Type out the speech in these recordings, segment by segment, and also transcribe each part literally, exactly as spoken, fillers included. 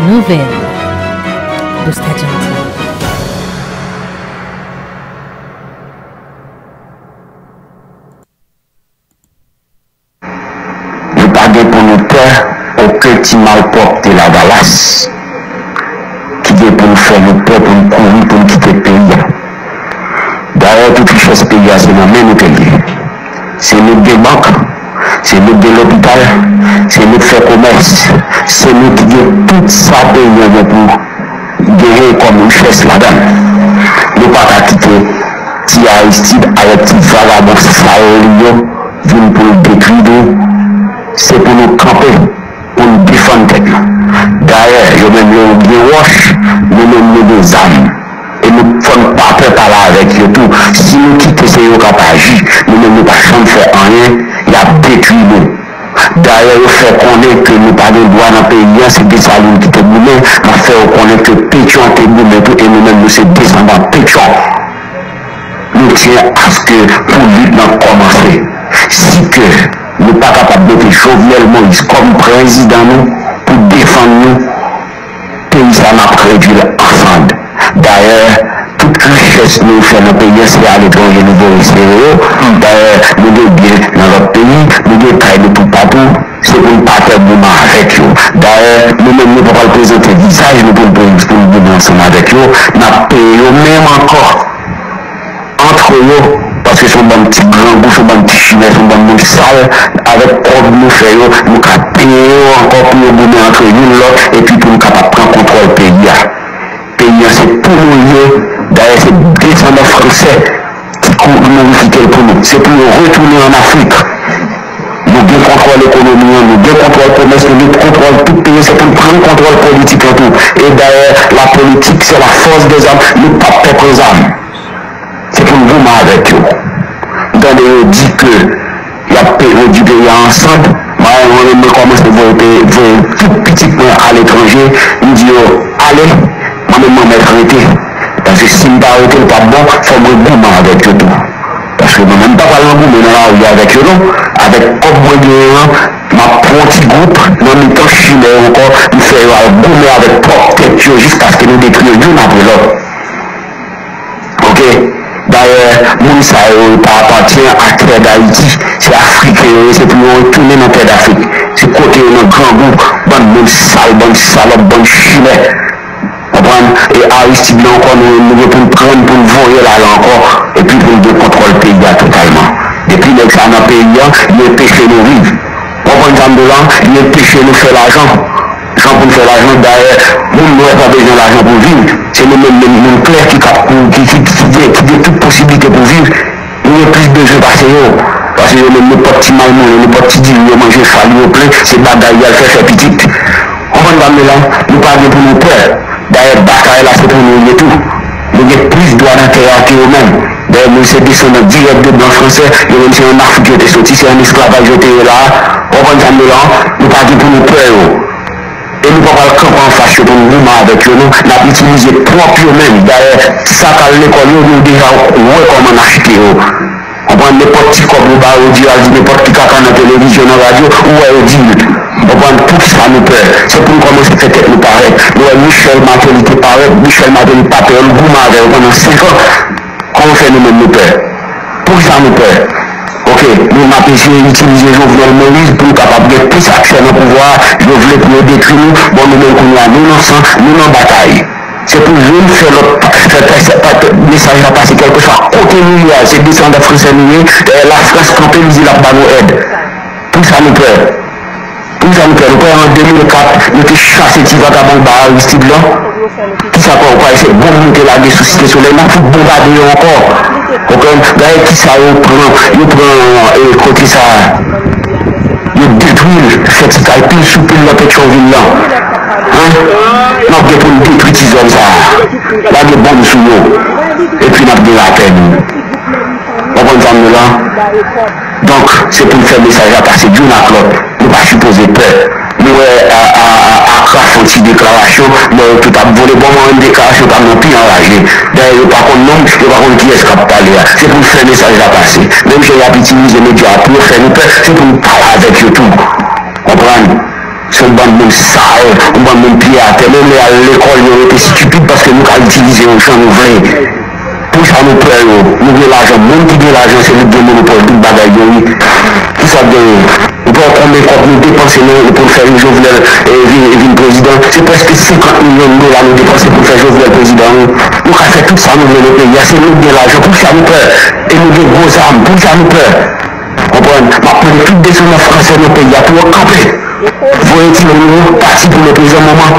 Nouvèl Boost Adjante. Nou pa gen pou nou pè okenn ti malpwòpte Lavalas ki gen pou nou fè nou pè pou nou kouri pou nou kite peyi a. Dayè, tout richès peyi a se nan men nou ke l ye. Se nou k gen bank, se nou k gen lopital, se nou k fè komès, se nou ki gen tout sa peyi a gen pou genyen kòm richès ladan l. Nou pa ka kite ti Aristide avèk ti vagabon sal li yo vin pou l detwi nou. Se pou nou kanpe, pou n defann tèt nou. Dayè, yo menm yo gen wòch, nou menm nou gen zam. E nou fò n pa pè pale avèk yo tou. Si nou kite se yo k ap aji, nou menm nou pa janm fè anyen, y ap detwi nou. Dayè, yo fè konnen ke nou pa gen dwa nan peyi an, se Desalin ki te goumen, n ap fè yo konnen ke Petyon te goumen tou, e nou menm nou se desandan Petyon. Nou tyen aske pou lit lan kòmanse. Si ke nou pa kapab mete Jovenel Moïse kòm prezidan nou pou defann nou, peyi sa n ap redwi l an sann. Dayè, tout richès nou fè nan peyi an, se aletranje nou voye sere yo. Dayè, nou gen byen nan lòt peyi, nou gen kay nou toupatou. Se pou n pa pè goumen avèk yo. Dayè, nou menm nou pa pral prezante vizaj nou pou n, pou n, pou n goumen ansanm avèk yo. N ap peye yo menm ankò. Antre yo, paske se yon bann ti grangou, se yon bann ti chimè, se yon bann moun sal, avèk kòb nou fè yo, nou ka peye yo ankò pou yo goumen antre youn lòt, epi pou nou kapab pran kontwòl peyi a. Peyi a se pou nou l ye, dayè se desandan fransè ki kou-, mouri kite l pou nou. Se pou yo retounen ann Afrik. Nou gen kontwòl ekonomi an, nou gen kontwòl komès, nou gen kontwòl tout peyi, se pou n pran kontwòl politik lan tou. E dayè, la politique, c'est la force des armes, nou p ap pè pran zam. Se pou n goumen avèk yo. M tande yo di ke y ap pe-, redwi peyi a ansanm. Mwen, mwen menm, mwen kòmanse voye pe-, voye tout pitit mwen aletranje. M di yo, ale, mwen menm, mwen mèt rete. Paske si m pa rete, l p ap bon, fò mwen goumen avèk yo tou. Paske mwen menm, m pa pral nan goumen nan lari avèk yo, non. Avèk kòb mwen genyen an, m ap pran yon ti gwoup nan mitan chimè yo ankò, m fè yo al goumen avèk pwòp tèt yo jiskaske nou detwi yo youn apre lòt. Oke? Dayè, moun sa yo pa apatyen a tè Dayiti. Se Afriken yo ye, se pou yo retounen nan tè Dafrik. Se kote yo nan grangou, bann moun sal, bann salòp, bann chimè. Konprann? E Aristide la ankò, nou, nou gen pou n pran l, pou n voye l ale ankò, epi pou n gen kontwòl peyi a totalman. Depi nèg sa nan peyi a, li enpeche nou viv. Konprann sa m di w la? Li enpeche nou fè lajan. Jan pou n fè lajan, dayè, moun nwè pa bezwen lajan pou viv. Se nou menm, menm moun klè ki kab, ki, ki, ki, ki gen, ki gen tout posiblite pou viv. Nou gen plis bezwen pase yo. Pase yo menm, nenpòt ti malmonnen, nenpòt ti diri yo manje, fali yo plen, se bagay y al fè, fè pitit. Konprann sa m di w la? Nou pa gen pou nou pè. Dayè, batay la se pou nou l ye tou. Nou gen plis dwa nan tè a ke yo menm. Dayè, nou se desandan dirèk de blan fransè, yo menm se ann Afrik yo te soti, se ann esklavaj yo te ye la a. Konprann sa m di w la? Nou pa gen pou nou pè yo. E nou pa pral kanpe anfas yo pou n goumen avèk yo, non. N ap itilize pwòp yo menm. Dayè, sa k al lekòl yo, nou deja wè kòman n achte yo. Konprann, nenpòt ti kòb yo ba yo, di al di nenpòt ki kaka nan televizyon, nan radyo, ou wè yo di l. Konprann, poukisa nou pè? Se pou n kòmanse fè tèt nou parèt. Nou wè Michel Martelly te parèt, Michel Martelly pa pè yo, l goumen avè yo pandan senk an. Kòman fè nou menm nou pè? Poukisa nou pè? Oke, nou, n ap eseye itilize Jovenel Moïse pou n kapab gen plis aksè nan pouvwa a. Yo vle pou yo detwi nou. Bon, nou menm kounye a, nou nan san, nou nan batay. Se pou youn fè lòt pa-, fè, fè, fè, fè mesaj la pase kèlkeswa kote nou ye a. Se desandan fransè nou ye. Dayè, Lafrans kanpe, li di l ap ba nou èd. Poukisa nou pè? Poukisa nou pè? Nou kwè an de mil kat, yo te chase ti vagabon ba Aristide lan? Kisa kwè ou kwè se bonm nou te lage sou Site Solèy? N ap fout bonbade yo ankò. Konprann? Dayè, kisa yo pran? Yo pran, e, kote sa a? Yo detwi l, fè ti kay pil sou pil nan Petyonvil lan. Hen? N ap gen pou n detwi ti zòn sa a. Lage bonm sou yo. Epi n ap gen lapè nou. Konprann sa m di w la? Donk, se pou n fè mesaj la pase youn ak lòt. Nou pa sipoze pè. Nou wè a, a, a, Akra fè yon ti deklarasyon, lè yo tout ap vole, bon, mwen menm deklarasyon pa m nan pi anraje. Dayè, yo pa konn non m, yo pa konn kiyès k ap pale a. Se pou n fè mesaj la pase. Menm jan y ap itilize medya a pou yo fè nou pè, se pou n pale avèk yo tou. Konprann? Se yon bann moun sal, yon bann moun pye atè. Menm lè y al lekòl, yo rete estipid paske nou ka itilize yo jan nou vle. Poukisa nou pè yo? Nou gen lajan. Moun ki gen lajan, se li ki gen monopòl tout bagay yo, wi. Kisa k genyen? Ou pa wè konbyen kòb nou depanse nan, pou n fè Jovenel, eh, vin, vin prezidan? Se prèske senkant milyon dola nou depanse pou n fè Jovenel prezidan, wi. Nou ka fè tout sa nou vle nan peyi a. Se nou ki gen lajan. Poukisa nou pè? E nou gen gwo zam. Poukisa nou pè? Konprann? M ap mande tout desandan fransè nan peyi a pou yo kanpe. Voye timoun yo pati pou le prezan moman.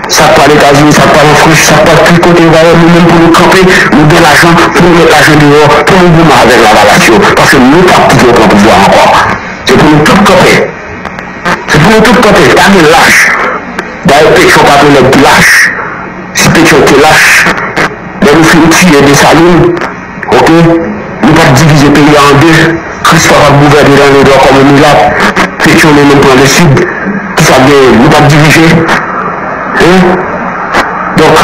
Sa k pral Etazini, sa k pral an Frans, sa k pral tout kote yo va ye, nou menm pou nou kanpe, nou gen lajan, pou nou met lajan deyò, pou nou goumen avèk lavalas yo. Paske nou p ap kite yo pran pouvwa a ankò. Se pou nou tout kanpe. Se pou nou tout kanpe. Pa gen lach. Dayè, Petyon pa t yon nèg ki lach. Si Petyon te lach, lè nou fin tiye Desalin, oke, nou p ap divize peyi a an de. Kristòf ap gouvène nan Ledò kòm yon milat. Petyon li menm pran Lesid. Kisa k genyen? Nou p ap divize. Hein? Donk,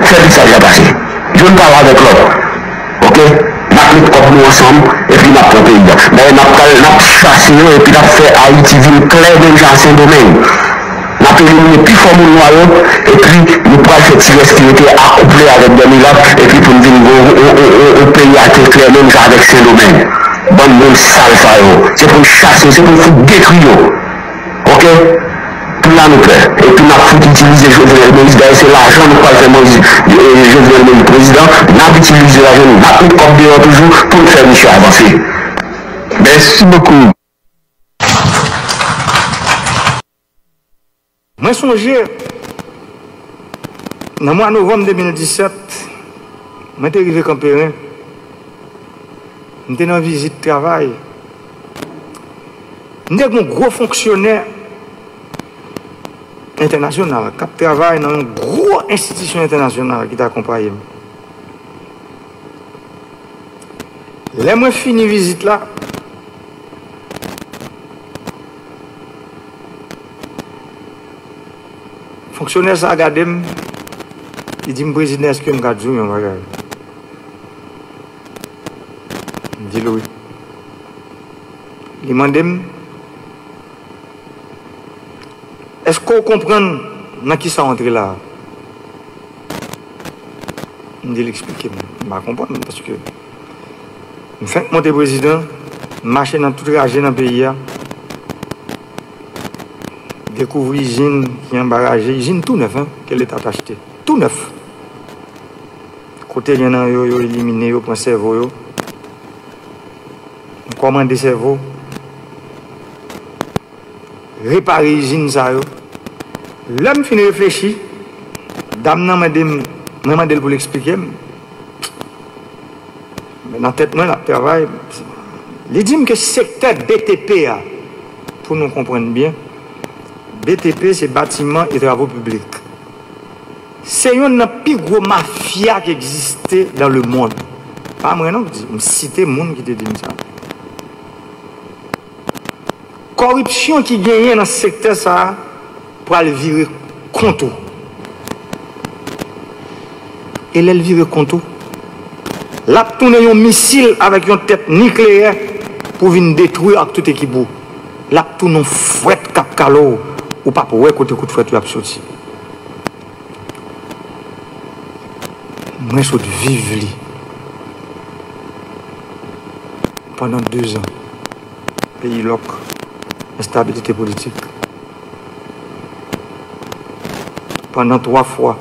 fè mesaj la pase. Youn pale avèk lòt. Oke? N ap met kòb nou ansanm, epi n ap pran peyi a. Dayè, n ap pral, n ap chase yo, epi n ap fè Ayiti vin klè menm jan a Sendomeng. N ap elimine pi fò moun nwa yo, epi nou pral fè ti rès ki rete akouple avèk dè milat, epi pou n vin gen yon, yon, yon, yon, yon peyi a ki klè menm jan avèk Sendomeng. Bann moun sal sa yo. Se pou n chase yo, se pou n fout detwi yo. Oke? Pou la nou pè. Epi n ap fout itilize Jovenel Moïse. Dayè, se lajan nou pral fè Moïse, eh, Jovenel Moïse prezidan. N ap itilize lajan nou. N ap met kòb deyò toujou pou n fè misye avanse. Mèsi bokou. Mwen sonje, nan mwa novanm de mil disèt, mwen te rive Kanperen. M te nan vizit travay. M te gen yon gwo fonksyonè entènasyonal k ap travay nan yon gwo enstitisyon entènasyonal ki te akonpaye m. Lè mwen fini vizit la, fonksyonè sa a gade m, li di m, "Prezidan, èske m ka di w yon bagay?" M di l wi. Li mande m, "Èske w konprann nan kisa w antre la a?" M di l eksplike m. M pa konprann paske m fenk monte prezidan, m mache nan tout raje nan peyi a, dekouvri izin ki anba raje, izin tou nèf, en, ke Leta t achte. Tou nèf. Kote gen nan yo, yo elimine yo, pran sèvo yo. M kòmande sèvo, repare izin sa yo. Lè m fin reflechi, dam nan mande m, mwen mande l pou l eksplike m. Men nan tèt mwen, l ap travay. Li di m ke sektè B T P a, pou nou konprann byen, B T P se Bâtiments et Travaux Publics. Se yonn nan pi gwo mafya ki egziste dans le monde. Pa mwen non ki di, m site moun ki te di m sa. Kòripsyon ki genyen nan sektè sa a pral vire kont ou. E lè l vire kont ou, l ap tounen yon misil avèk yon tèt nikleyè pou vin detwi w ak tout ekip ou. L ap tounen yon fwèt k ap kale w, ou p ap wè kote kout fwèt yo ap soti. Mwen sot viv li pandan dezan. Peyi lòk, enstabilite politik. Pandan twa fwa,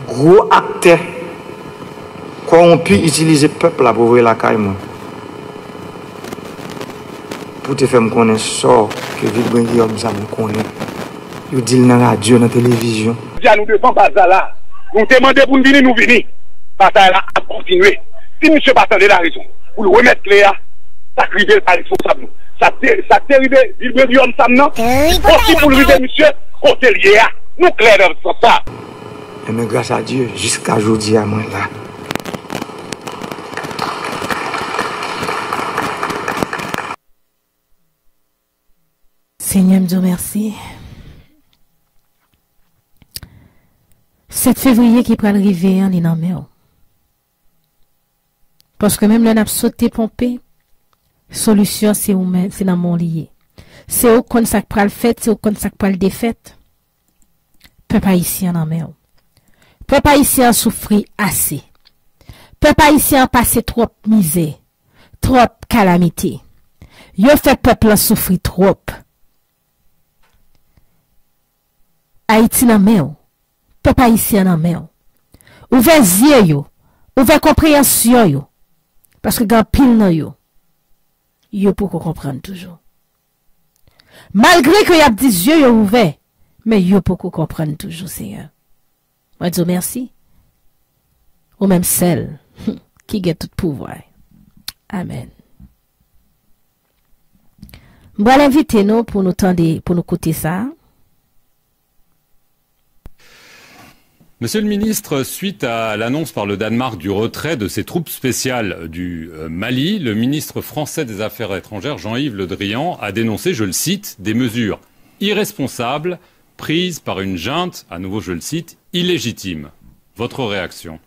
gwo aktè kòwonpi itilize pèp la pou voye lakay mwen, pou te fè m konnen sò ke Vilbrun Guillaume sa m konnen. Yo di l nan radyo, nan televizyon. Jodi a nou devan baz la la. Nou te mande pou n vini, nou vini. Batay la ap kontinye. Si misye pa tande larezon, pou l remèt kle a, sa k rive l pa responsab nou. Sa k te, sa k te rive Vilbrun Guillaume Sam nan, li posib pou l rive misye kote l ye a. Nou klè nan sans sa. Enben, gras a Dye, jiska jodi a, mwen la. Senyè, m di w mèsi. Sèt fevriye ki pral rive an, li nan men w. Paske menm lè n ap sote ponpe, Solisyon se ou men, se nan men w li ye. Se ou k konn sa k pral fèt, se ou k konn sa k pral defèt. Pèp ayisyen an nan men w. Pèp ayisyen an soufri ase. Pèp ayisyen an pase twòp mizè, twòp kalamite. Yo fè pèp lan soufri twòp. Ayiti nan men w. Pèp ayisyen an nan men w. Ouvè zye yo, ouvè konpreyansyon yo, paske gen anpil nan yo, yo poko konprann toujou. Malgre ke y ap di zye yo ouvè, men yo poko konprann toujou, Senyè. Mwen di w mèsi. Ou menm sèl ki gen tout pouvwa. Amèn. M pral envite nou pou nou tande, pou nou koute sa. Monsieur le ministre, suite à l'annonce par le Danemark du retrait de ses troupes spéciales du euh, Mali, le ministre français des Affaires étrangères, Jean-Yves Le Drian, a dénoncé, je le cite, des mesures irresponsables prises par une junte, à nouveau je le cite, illégitime. Votre réaction ?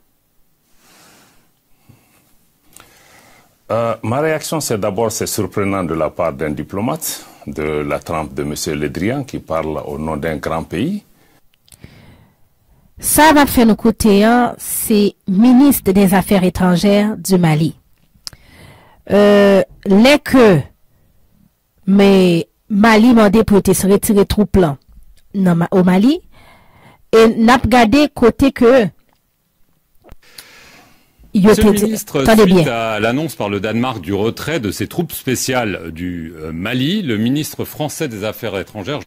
Euh, ma réaction, c'est d'abord, c'est surprenant de la part d'un diplomate de la trempe de monsieur Le Drian qui parle au nom d'un grand pays. Sa m ap fè nou koute an, se minis dè zafè etranjè di Mali. Euh, lè ke men Mali mande pou yo te retire twoup lan nan Ma- o Mali, e n ap gade kote ke yo Monsieur te le di, ministre, tande suite byen. À l'annonce par le Danemark du retrait de ses troupes spéciales du euh, Mali, le ministre français des Affaires étrangères,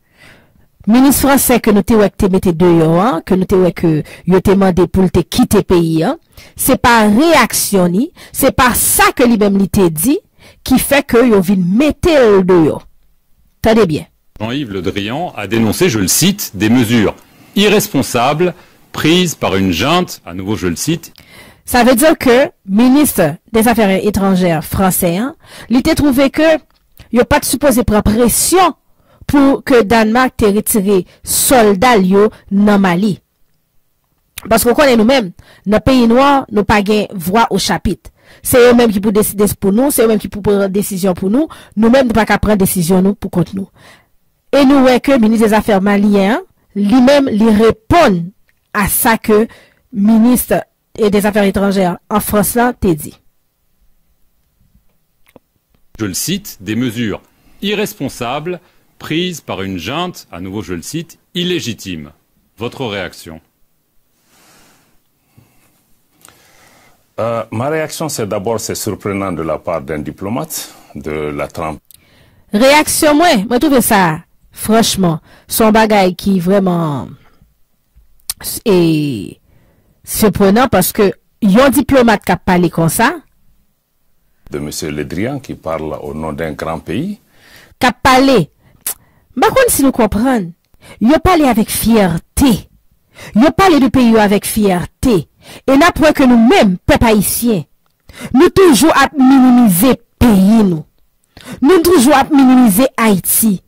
Minis fransè ke nou te wè k te mete deyò an, ke nou te wè ke yo te mande pou l te kite peyi an, se pa reyaksyon li, se pa sa ke li menm li te di, ki fè ke yo vin mete l deyò. Tande byen. Jean-Yves Le Drian a dénoncé, je le cite, des mesures irresponsables prises par une junte, à nouveau je le cite. Sa vle di ke minis dè zafè etranjè fransè an, li te twouve ke yo pa t sipoze pran presyon pou ke Danemark te retire sòlda l yo nan Mali. Paske w konnen nou menm, nan peyi nwa, nou pa gen vwa o chapit. Se yo menm ki pou deside pou nou, se yo menm ki pou pran desizyon pou nou, nou menm nou pa ka pran desizyon nou pou kont nou. E nou wè ke minis dè zafè malyen an, li menm, li reponn a sa ke minis dè zafè etranjè an Frans lan te di. Je le cite, des mesures irresponsables prises par une junte, à nouveau je le cite, illégitime. Votre réaction ? Euh, ma réaction, c'est d'abord, c'est surprenant de la part d'un diplomate de la trempe. Reyaksyon mwen, mwen twouve sa, franchman, se yon bagay ki vrèman e seprenan paske yon diplomat k ap pale konsa, de monsieur Le Drian qui parle au nom d'un grand pays. K ap pale. M pa konn si nou konprann. Yo pale avèk fyète. Yo pale de peyi yo avèk fyète. E n ap wè ke nou menm, pèp ayisyen, nou toujou ap minimize peyi nou. Nou toujou ap minimize Ayiti.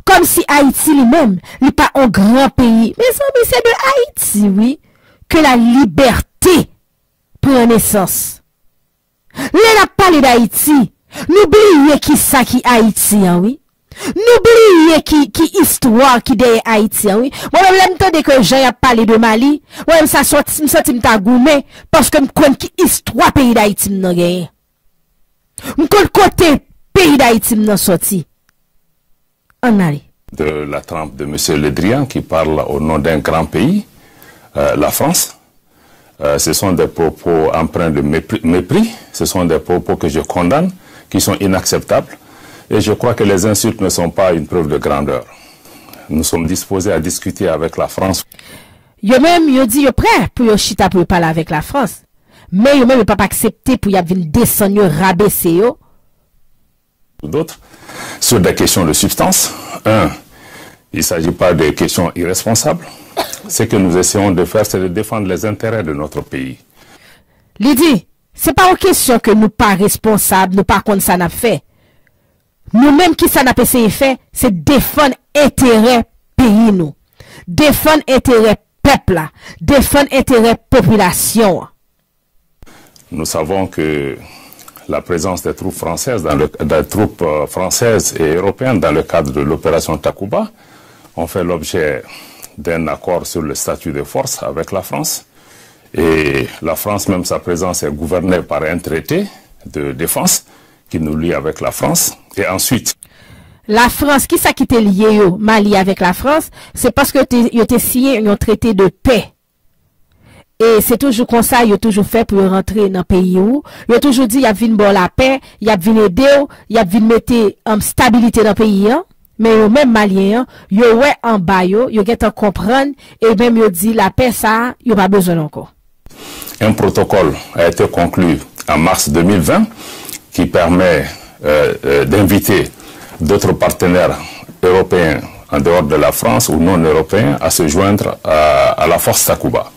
Kòmsi Ayiti li menm, li pa on gran peyi. Mezanmi, se de Ayiti, wi, ke la libète pran nesans. Lè n ap pale d Ayiti, nou bliye kisa ki Ayiti an, wi. Nou bliye ki, ki istwa ki dèyè Ayiti an, wi. Mwen menm, lè m tande ke jan y ap pale de Mali, mwen menm, sa sòti, m santi m ta goumen, paske m konn ki istwa peyi d Ayiti m nan genyen. M konn kote peyi d Ayiti m nan sòti. Ann ale. De la trempe de monsieur Le Drian qui parle au nom d'un grand pays, euh, la France. Euh, ce sont des propos empreints de mépris, mépris. Ce sont des propos que je condamne, qui sont inacceptables. Et je crois que les insultes ne sont pas une preuve de grandeur. Nous sommes disposés à discuter avec la France. Yo menm, yo di yo prè pou yo chita pou yo pale avèk Lafrans. Men yo menm, yo p ap aksepte pou y ap vin desann yo, rabese yo. Ou d'autres, sur des questions de substance. Un, il ne s'agit pas de questions irresponsables. Ce que nous essayons de faire, c'est de défendre les intérêts de notre pays. Li di, se pa yon kesyon ke nou pa responsab, nou pa konn sa n ap fè. Nou menm, kisa n ap eseye fè, se defann enterè peyi nou, defann enterè pèp la, defann enterè popilasyon an. Nous savons que La présence des troupes françaises dans le, des troupes euh, françaises et européennes dans le cadre de l'opération Takuba ont fait l'objet d'un accord sur le statut de force avec la France. Et la France, même sa présence, est gouvernée par un traité de défense qui nous lie avec la France. Et ensuite, Lafrans, kisa ki te lye yo, Mali avèk Lafrans? Se paske yo te, yo te siyen yon trete de pè. E se toujou konsa yo toujou fè pou yo rantre nan peyi ou. Yo toujou di y ap vin ba w lapè, y ap vin ede w, y ap vin mete um, stabilite nan peyi an. Men yo menm Malyen an, yo wè anba yo, yo gentan konprann, e menm yo di lapè sa a, yo pa bezwen l ankò. Un protocole a été conclu en mars deux mille vingt qui permet euh, euh, d'inviter d'autres partenaires européens en dehors de la France ou non européens à se joindre à, à la force Takuba.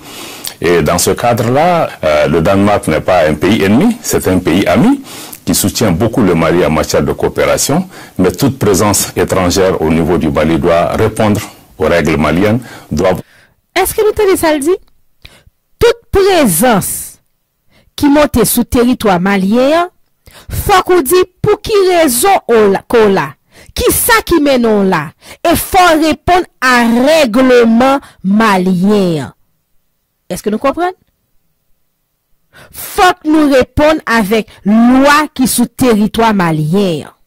Et dans ce cadre-là, euh, le Danemark n'est pas un pays ennemi, c'est un pays ami qui soutient beaucoup le Mali en matière de coopération, mais toute présence étrangère au niveau du Mali doit répondre aux règles maliennes, doit Èske nou tande sa l di? Tout prezans ki monte sou teritwa malyen an, fòk ou di pou ki rezon ke w la, kisa ki mennen w la, e fò w reponn a règleman malyen an. Èske nou konprann? Fòk nou reponn avèk lwa ki sou teritwa malyen an.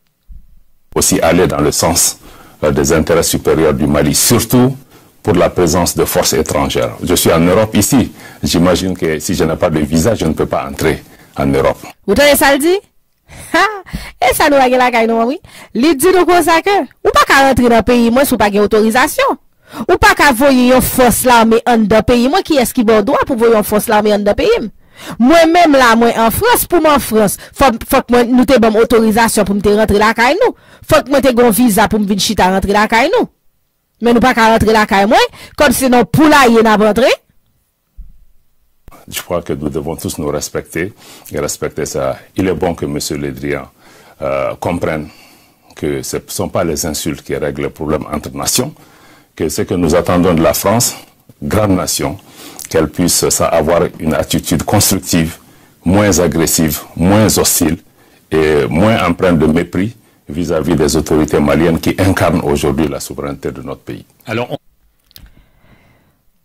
aussi aller dans le sens euh, des intérêts supérieurs du Mali, surtout pour la présence de forces étrangères. Je suis en Europe ici. J'imagine que si je n'ai pas de visa, je ne peux pas entrer en Europe. Ou tande sa l di? Ha! E sa nou pa gen lakay nou an wi. Li di nou konsa ke ou pa ka rantre nan peyi mwen si w pa gen otorizasyon. Ou pa ka voye yon fòs lame anndan peyi mwen, kiyès ki ba w dwa pou voye yon fòs lame anndan peyi m? Mwen menm la, mwen an Frans, pou m an Frans, fòk, fòk mwen, nou te ban m otorizasyon pou m te rantre lakay nou. Fòk mwen te gen yon viza pou m vin chita rantre lakay nou. Men nou pa ka rantre lakay mwen, kòmsi nan yon poulaye n ap rantre. Je crois que nous devons tous nous respecter et respecter ça. Il est bon que M. Le Drian euh, comprenne que ce ne sont pas les insultes qui règlent le problème entre nations, que ce que nous attendons de la France, grande nation, qu'elle puisse ça, avoir une attitude constructive, moins agressive, moins hostile et moins empreinte de mépris vis-à-vis des autorités maliennes qui incarnent aujourd'hui la souveraineté de notre pays. Alors, on...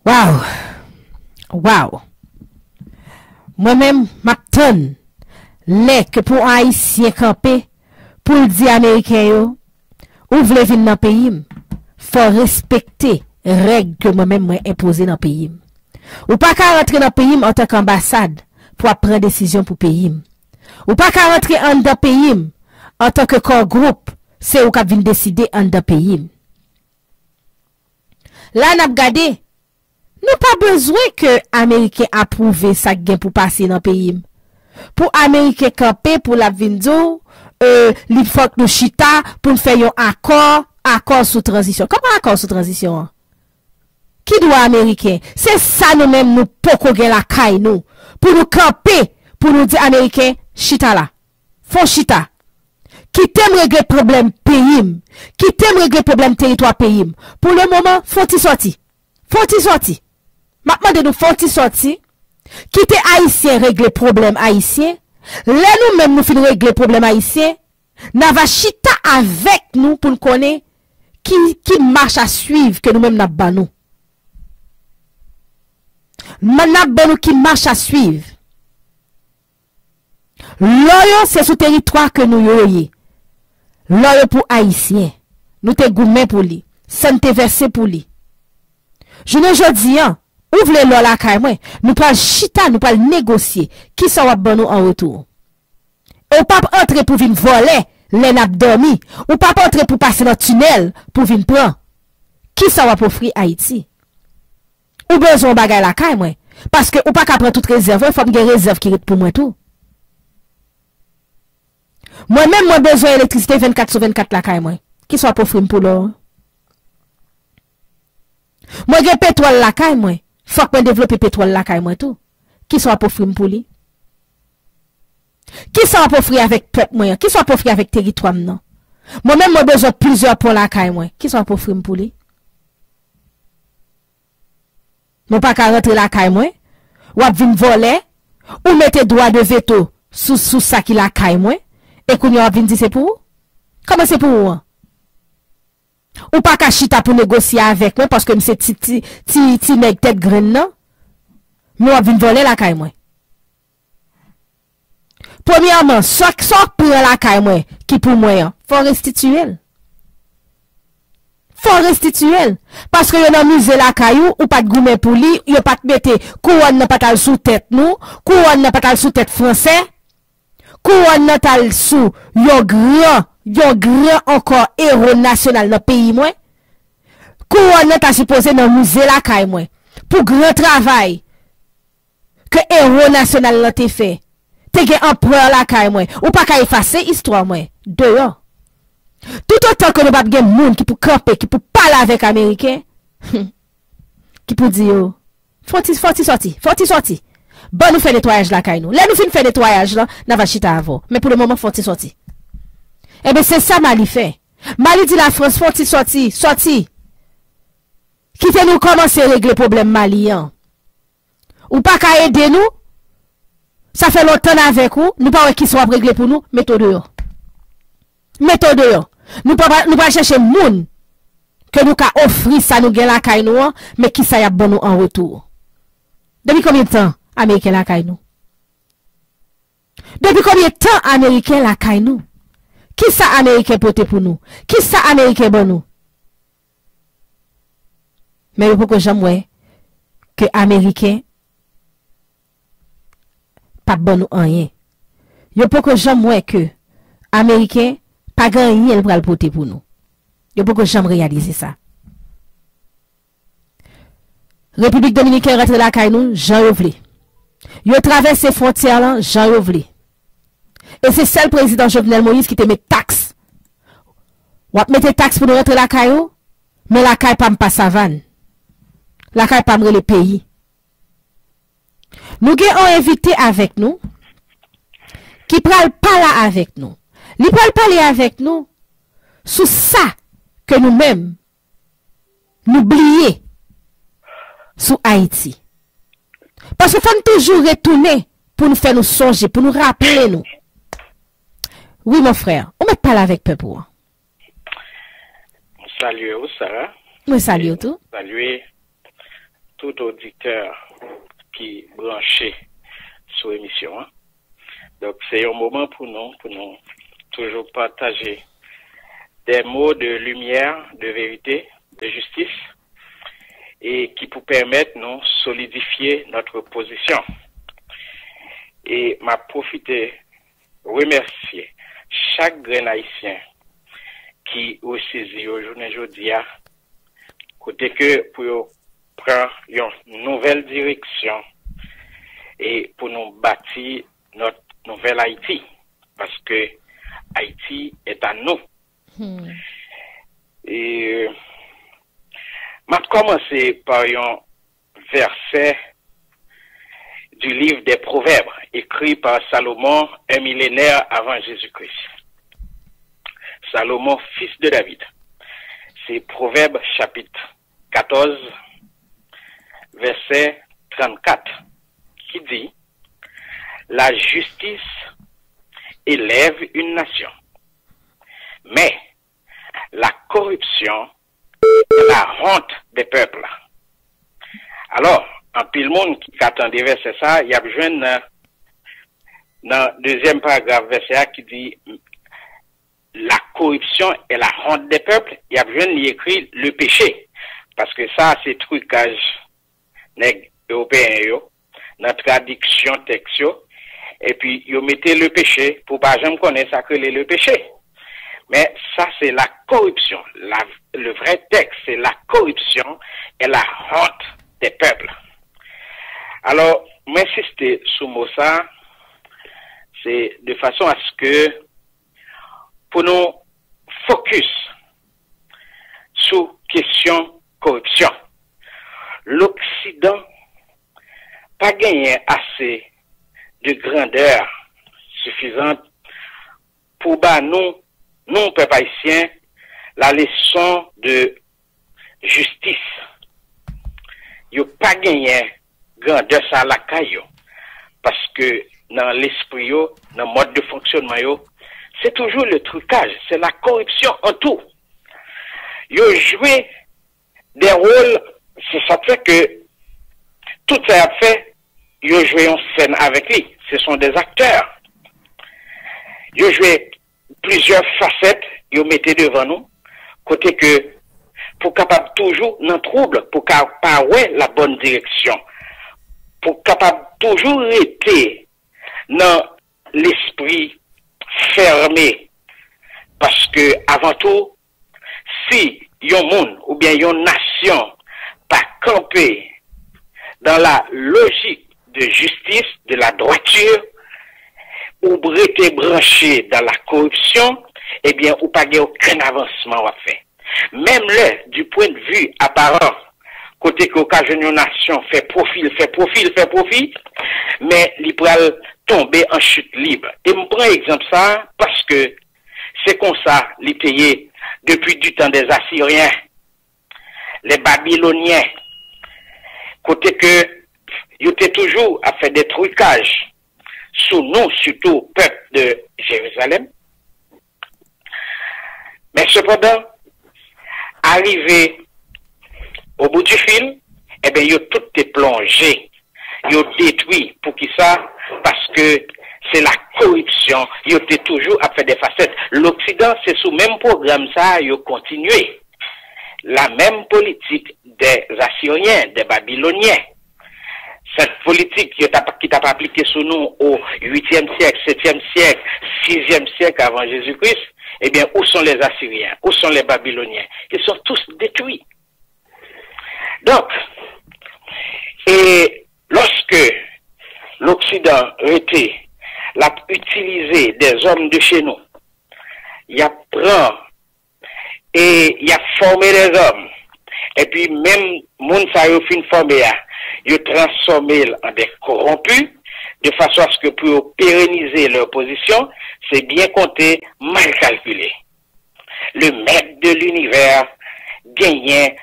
Waw! Waw! Mwen menm, m ap tann lè ke pou yon Ayisyen kanpe pou l di Ameriken yo, ou vle vin nan peyi m, fò w respekte règ ke mwen menm mwen enpoze nan peyi m. Ou pa ka rantre nan peyi m antanke anbasad pou w ap pran desizyon pou peyi m. Ou pa ka rantre anndan peyi m antanke kò gwoup, se ou k ap vin deside anndan peyi m. La n ap gade, nou pa bezwen ke Ameriken apwouve sa k gen pou pase nan peyi m. Pou Ameriken kanpe pou l ap vin di w, e, li fòk nou chita pou n fè yon akò, akò sou tranzisyon. Kòman akò sou tranzisyon an? Ki dwa Ameriken? Se sa nou menm nou poko gen lakay nou. Pou nou kanpe, pou nou di Ameriken, chita la. Fon chita. Kite m regle pwoblèm peyi m. Kite m regle pwoblèm teritwa peyi m. Pou le moman, fon ti sòti. Fon ti sòti. M ap mande nou fon ti sòti. Kite Ayisyen regle pwoblèm Ayisyen. Lè nou menm nou fin regle pwoblèm Ayisyen, n a va chita avèk nou pou n konnen ki, ki mach a swiv ke nou menm n ap ban nou. N ap ban nou ki mach a swiv. Lò yo se sou teritwa ke nou yo ye. Lò yo pou Ayisyen. Nou te goumen pou li. San n te vèse pou li. Jounen jodi an, ou vle lò lakay mwen, nou pral chita, nou pral negosye. Kisa w ap ban nou an retou? E w p ap antre pou vin vòlè lè n ap dòmi. Ou p ap antre pou pase nan tinèl pou vin pran. Kisa w ap ofri Ayiti? Ou bezwen yon bagay lakay mwen. Paske ou pa ka pran tout rezèv mwen, fò m gen rezèv ki ret pou mwen tou. Mwen menm mwen bezwen elektrisite vennkat sou vennkat lakay mwen. Kisa w ap ofri m pou lò an? Mwen gen petwòl lakay mwen. Fòk mwen devlope petwòl lakay mwen tou. Kisa w ap ofri m pou li? Kisa w ap ofri avèk pèp mwen an? Kisa w ap ofri avèk teritwa m nan? Mwen menm mwen bezwen plizyè pon lakay mwen. Kisa w ap ofri m pou li? Mwen pa ka rantre lakay mwen. W ap vin vòlè. Ou mete dwa de veto sou, sou sa ki lakay mwen, e kounye a w ap vin di se pou ou? Kòman se pou ou an? Ou pa ka chita pou negosye avèk mwen paske m se ti, ti, ti, ti nèg tèt grenn nan, men w ap vin vòlè lakay mwen. Premyèman, sa, sa w pran lakay mwen ki pou mwen an, fò w restitiye l. Fò w restitiye l. Paske yo nan mize lakay ou, ou pa t goumen pou li, yo pa t mete kouwòn nan pa t al sou tèt nou, kouwòn nan pa t al sou tèt fransè, kouwòn nan t al sou yon gran, yon gran ankò ewo nasyonal nan peyi mwen. Kouwòn nan ta sipoze nan mize lakay mwen pou gran travay ke ewo nasyonal lan te fè. Te gen anprè lakay mwen. Ou pa ka efase istwa mwen deyò. Toutotan ke nou p ap gen moun ki pou kanpe, ki pou pale avèk Ameriken, ki pou di yo, fò w ti, fò w ti sòti, fò w ti sòti. Ban nou fè netwayaj lakay nou. Lè nou fin fè netwayaj lan, n a va chita avè w. Men pou le moman, fò w ti sòti. Enben, se sa Mali fè. Mali di Lafrans, fò w ti sòti, sòti. Kite nou kòmanse regle pwoblèm Mali an. Ou pa ka ede nou? Sa fè lontan n avèk ou, nou pa wè kisa w ap regle pou nou, mete w deyò. Mete w deyò. Nou pa, nou pa chèche moun ke nou ka ofri sa nou gen lakay nou an, men kisa y ap ban nou an retou. Depi konbyen tan Ameriken lakay nou? Depi konbyen tan Ameriken lakay nou? Kisa Ameriken pote pou nou? Kisa Ameriken ban nou? Men yo poko janm wè ke Ameriken p ap ban nou anyen. Yo poko janm wè ke Ameriken pa gen anyen l pral pote pou nou. Yo poko janm reyalize sa. Repiblik Dominiken rantre lakay nou jan yo vle. Yo travèse fwontyè lan jan yo vle. E se sèl prezidan Jovenel Moïse ki te met taks. W ap mete taks pou nou rantre lakay ou, men lakay pa m pa Savann. Lakay pa m rele peyi. Nou gen yon envite avèk nou ki pral pale avèk nou. Li pral pale avèk nou sou sa ke nou menm nou bliye sou Ayiti. Paske fò n toujou retounen pou n fè nou sonje, pou nou raple nou. Wi, mon frè, ou mèt pale avèk pèp ou an. Mwen salye ou, Sarah. Mwen salye w tou. Salye tout oditè ki branche sou emisyon an. Donk, se yon moman pou nou, pou nou toujou pataje des mots de lumière, de vérité, de justice, e ki pou pèmèt nou solidifye notre position. E m ap pwofite remèsye chak grenn Ayisyen ki resezi yo jounen jodi a, kote ke pou yo pran yon nouvèl direksyon e pou nou bati notre nouvelle Haïti, parce que Haïti est à nous. E m ap kòmanse pa yon vèsè du livre des Proverbes, écrit par Salomon, un millénaire avant Jésus-Christ. Salomon, fils de David. Se Pwovèb chapit katòz, vèsè trannkat, ki di, La justice élève une nation, mais la corruption est la honte des peuples. Alò, anpil moun ki ka tande vèsè sa, y ap jwenn nan, nan dezyèm paragraf vèsè a ki di, La corruption est la honte des peuples, y ap jwenn li ekri le péché. Paske sa se trikaj nèg ewopeyen yo nan tradiksyon tèks yo, epi yo mete le péché pou w pa janm konnen sa k rele le péché. Men sa se la corruption. La, le vrai texte, c'est la corruption et la honte des peuples. Alò, m ensiste sou mo sa, se de fason aske pou nou fokis sou kesyon koripsyon. Loksidan pa genyen ase de grandè sifizan pou ba nou, nou pèp ayisyen, la leson de jistis. Yo pa genyen grandè sa lakay yo, paske nan lespri yo, nan mòd de fonksyonman yo, se toujou le trikaj, se la koripsyon an tou. Yo jwe de wòl, se sa k fè ke tout sa y ap fè, yo jwe yon sèn avèk li. Se son des acteurs. Yo jwe plizyè fasèt, yo mete devan nou, kote ke pou kapab toujou nan twoub, pou ka pa wè la bòn direksyon, pou kapab toujou rete nan lespri fèmen. Paske avan tou, si yon moun oubyen yon nasyon pa kanpe dans la logique de justice, de la droiture, ou rete branche dans la corruption, ebyen, ou pa gen okenn avansman w ap fè. Menm lè, du point de vue apparent, kote ke w ka jwenn yon nasyon fè pwofi l, fè pwofi l, fè pwofi, men li pral tonbe an chit lib. E m pran egzanp sa a paske se konsa li te ye depi du temps des Assyriens, les Babyloniens, kote ke yo te toujou ap fè de trikaj sou nou, sitou pèp de Jerizalèm. Men sepandan, arive au bout du fil, ebyen, yo tout te plonje, yo detwi. Poukisa? Paske se la koripsyon, yo te toujou ap fè de fasèt. Loksidan, se sou menm pwogram sa a yo kontinye. La menm politik des Assyriens, des Babyloniens. Cette politique qui t'a, qui t'a appliqué sous nous au huitième siècle, septième siècle, sixième siècle avant Jésus-Christ, eh bien, où sont les Assyriens? Où sont les Babyloniens? Ils sont tous détruits. Donc, et lorsque l'Occident était l'a utilisé des hommes de chez nous, il a pris e y ap fòme dèzòm. Epi menm moun sa yo fin fòme a, yo transfòme l an de koronpi, de fason aske pou yo perenize lè pozisyon, se byen konte, mal kalkile. Le mèt de linivè genyen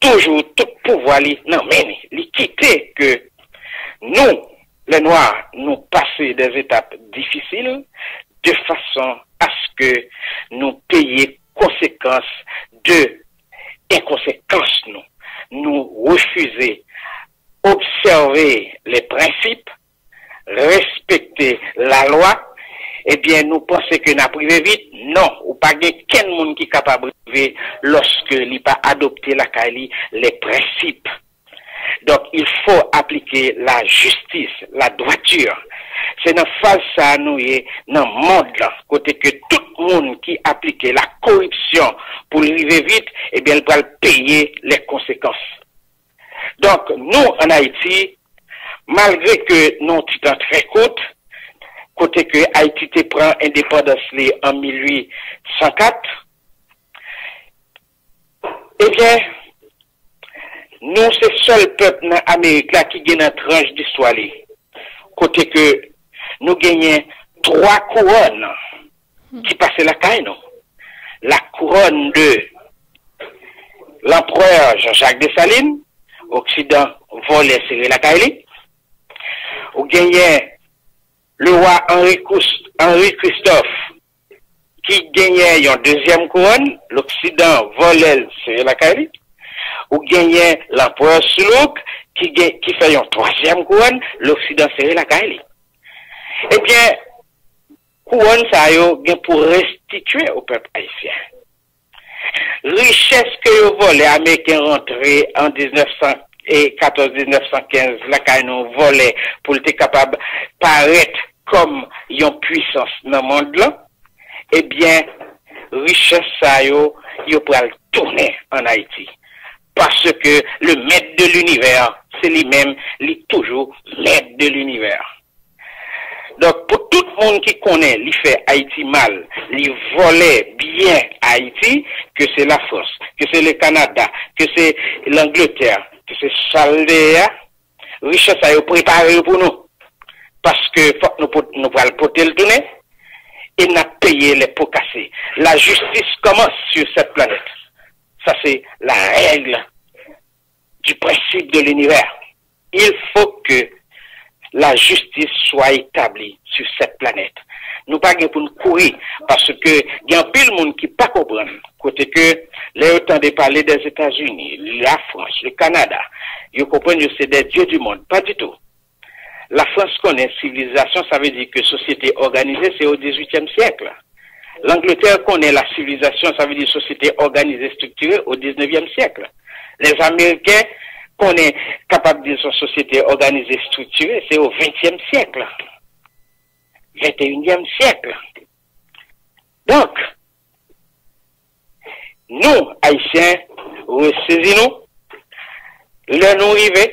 toujou tout pouvwa li nan men li. Li kite ke nou, lè nwa, nou pase dè etap difisil de fason aske nou peye konsekans de enkonsekans nou. Nou refize obsève le prensip, respekte lalwa, ebyen, nou panse ke n ap rive vit. Non, ou pa gen kenn moun ki kapab rive lòske li pa adopte lakay li le prensip. Donk, il faut appliquer la justice, la droiture. Se nan faz sa a nou ye nan mond lan, kote ke tout moun ki aplike la koripsyon pou l rive vit, ebyen, l pral peye les conséquences. Donk, nou, ann Ayiti, malgre ke nou yon ti tan trè kout, kote ke Ayiti te pran endepandans li an mil uit san kat, ebyen, nou se sèl pèp nan Amerik la ki gen nan tranch distwa li, kote ke nou genyen twa kouwòn ki pase lakay nou. La couronne de l'empereur Jean-Jacques Dessalines, Oksidan vòlè sere lakay li. Ou genyen le roi Henri Cous-, Henri Christophe, ki genyen yon dezyèm kouwòn, Loksidan vòlè l sere lakay li. Ou genyen Lanperè Soulouk, ki gen, ki fè yon twazyèm kouwòn, Loksidan sere lakay li. Ebyen, kouwòn sa yo gen pou restitye o pèp ayisyen. Richès ke yo vòlè, Ameriken rantre an diznèf san katòz, diznèf san kenz, lakay nou, vòlè, pou l te kapab parèt kòm yon pwisans nan mond lan, ebyen, richès sa yo, yo pral tounen ann Ayiti. Paske le mèt de linivè, se li menm, li toujou mèt de linivè. Donk, pou tout moun ki konnen li fè Ayiti mal, li vòlè byen Ayiti, ke se Lafrans, ke se le Kanada, ke se Langletè, ke se sa l ye a, richès sa yo prepare yo pou nou. Paske fòk nou pot-, nou pral pote l tounen, e n ap peye les pots cassés. La justice commence sur cette planète. Sa se la règle du principe de l'univers. Il faut que lajistis swa etabli sou sèt planèt. Nou pa gen pou n kouri, paske gen anpil moun ki pa konprann, kote ke lè yo tande pale Dèzetazini, Lafrans, le Kanada, yo konprann yo se des dieux du monde. Pa ditou. Lafrans konnen sivilizasyon, sa vle di ke sosyete òganize se o dizuityèm syèk. Langletè konnen la sivilizasyon, sa vle di sosyete òganize, estriktire, o diznevyèm syèk. Lèzameriken konnen, kapab di se yon sosyete òganize, estriktire, se o ventyèm syèk, venteyinyèm syèk. Donk, nou, Ayisyen, resezi nou, lè nou rive,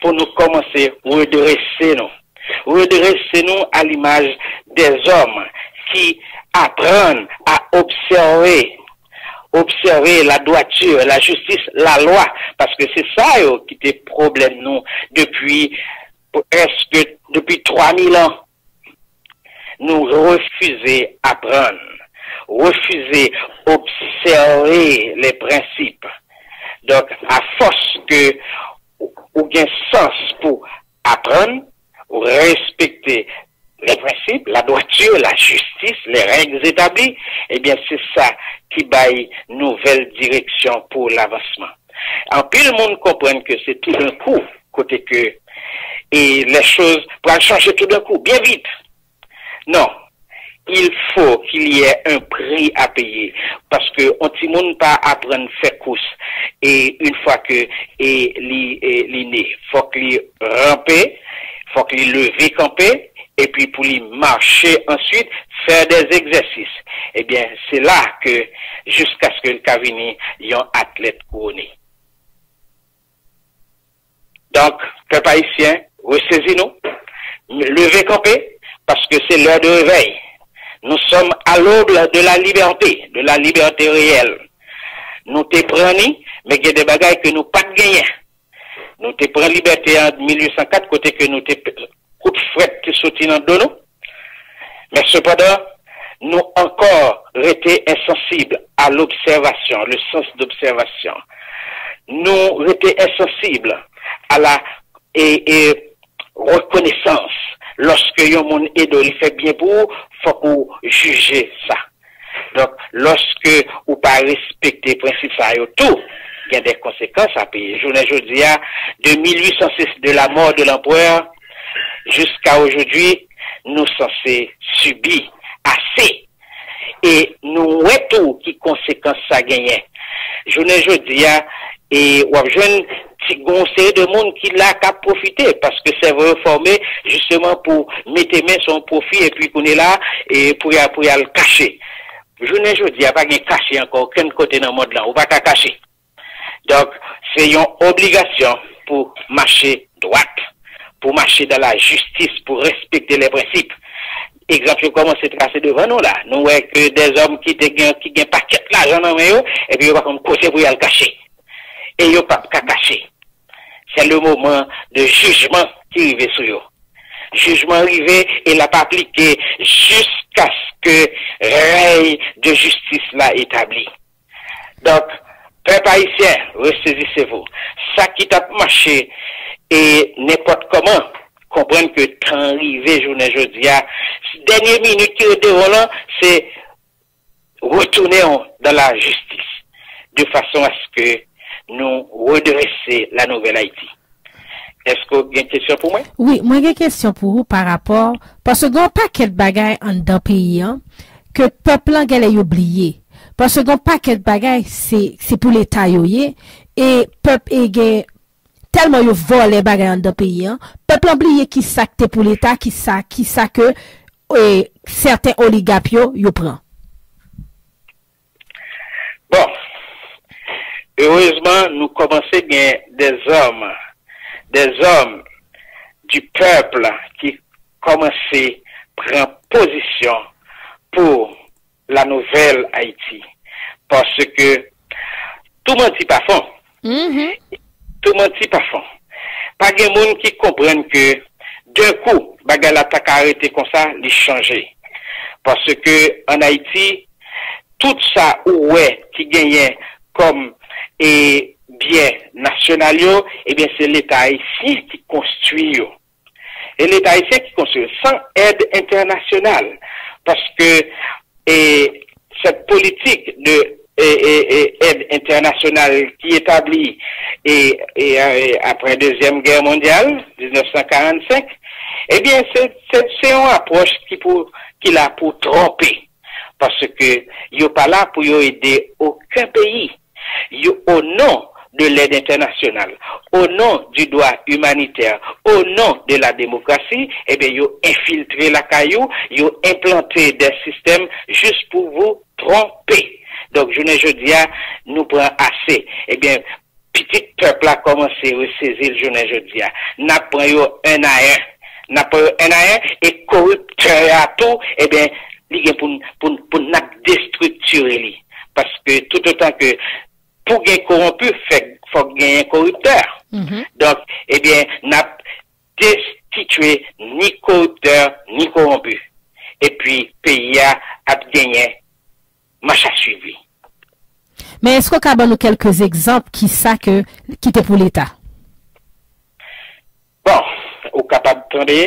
pou nou kòmanse redrese nou. Redrese nou à l'image des hommes qui apprennent à observer, observer la droiture, la justice, la loi, paske se sa yo ki te pwoblèm nou depi prèske, depi twa mil an. Nou refize aprann, refize obsève les principes. Donk, afòs ke ou, ou gen sans pou aprann, ou respekte les principes, la droiture, la justice, les règles établies, ebyen, se sa ki bay nouvèl direksyon pou lavansman. Anpil moun konprann ke se toudenkou, kote ke, e les choses pral chanje toudenkou, byen vit. Non, il faut qu'il y ait un prix à payer, paske yon timoun pa aprann fè kous, e une fois que, e li, e li ne. Fòk li ranpe, fòk li leve kanpe, epi pou li mache answit, fè des exercices. Ebyen, se la ke, jiskaske l ka vini yon atlèt kouwone. Donk, pèp ayisyen, resezi nou, leve kanpe, paske se lè de réveil. Nous sommes à l'aube de la liberté, de la liberté réelle. Nou te pran ni, men gen de bagay ke nou pa t genyen. Nou te pran libète an mil uit san kat, kote ke nou te, kout frèt te soti nan do nou. Men sepandan, nou ankò rete ensansib a lobsèvasyon, le sens d'observation. Nou rete ensansib a la, e, e, rekonesans. Lòske yon moun ede w, li fè byen pou ou, fòk ou jije sa. Donk, lòske ou pa respekte prensip sa yo tou, gen de konsekans a peye. Jounen jodi a, de mil uit san sis, de la mort de l'empereur, jusqu'à aujourd'hui, nou sanse sibi ase. E nou wè tou ki konsekans sa genyen. Jounen jodi a, e w ap jwenn ti, gon seri de moun ki la k ap pwofite, paske sèvo yo fòme jisteman pou mete men sou yon pwofi, epi kounye la, e pou y a, pou y al kache. Jounen jodi a, pa gen kache ankò okenn kote nan mond lan, ou pa ka kache. Donk, se yon obligasyon pou mache dwat, pou mache dans la justice, pou respekte les principes. Egzanp yo kòmanse trase devan nou la. Nou wè ke dèzòm ki te gen, ki gen pakèt lajan nan men yo, epi yo pa konn kote pou y al kache. E yo p ap ka kache. C'est le moment de jugement ki rive sou yo. Jijman rive e l ap aplike jiskaske rèy de jistis la etabli. Donk, pèp ayisyen, resezise vou. Sa ki t ap mache e nenpòt kòman, konprann ke tan rive jounen jodi a. Dènye minit ki ret devan w lan, se retourner dans la justice, de façon à ce que nous redresser la nouvelle Haïti. Èske w gen kesyon pou mwen? Wi, mwen gen kesyon pou ou pa rapò, paske gen yon pakèt bagay anndan peyi an ke pèp lan genlè yo bliye. Paske gen yon pakèt bagay se, se pou Leta yo ye, e pèp e gen tèlman yo vòlè bagay anndan peyi an, pèp lan bliye ki sa k te pou Leta, ki sa, ki sa ke, e, sèten oligap yo, yo pran. Bon, erezman, nou kòmanse gen des hommes, des hommes du peuple ki kòmanse pran pozisyon pou la nouvelle Haïti. Paske tou manti pa fon. Mhm. Tou manti pa fon. Pa gen moun ki konprann ke d'un coup, bagay la ta ka rete konsa, li chanje. Paske an Ayiti, tout sa ou wè ki genyen kòm, e, byen nasyonal yo, ebyen, se Leta ayisyen ki konstwi yo. E Leta ayisyen ki konstwi l san èd entènasyonal. Paske e, cette politique de e, e, e, aide internationale qui établit et, et, euh, après Deuxième Guerre mondiale, dix-neuf cent quarante-cinq, eh bien, c'est, c'est, c'est une approche qui, pour, qui là pour tromper. Parce que il n'y a pas là pour aider aucun pays. Yo, au nom de l'aide internationale, au nom du droit humanitaire, au nom de la démocratie, eh bien, yo infiltré la caillou, yo implanté des systèmes juste pour vous tromper. Donk, jounen jodi a, nou pran ase. Ebyen, pitit pèp la kòmanse resezi l jounen jodi a. N ap pran yo en a en. N ap pran yo en a en, e koriptè a tou, ebyen, li gen pou n, pou n, pou n ap destriktire li. Paske toutotan ke pou gen kowonpi, fèk, fòk genyen koriptè. Donk, ebyen, n ap destitye ni koriptè, ni kowonpi. Epi, peyi a ap genyen mach a swiv li. Men èske w ka ban nou kèlke egzanp ki sa ke ki te pou Leta? Bon, ou kapab tande,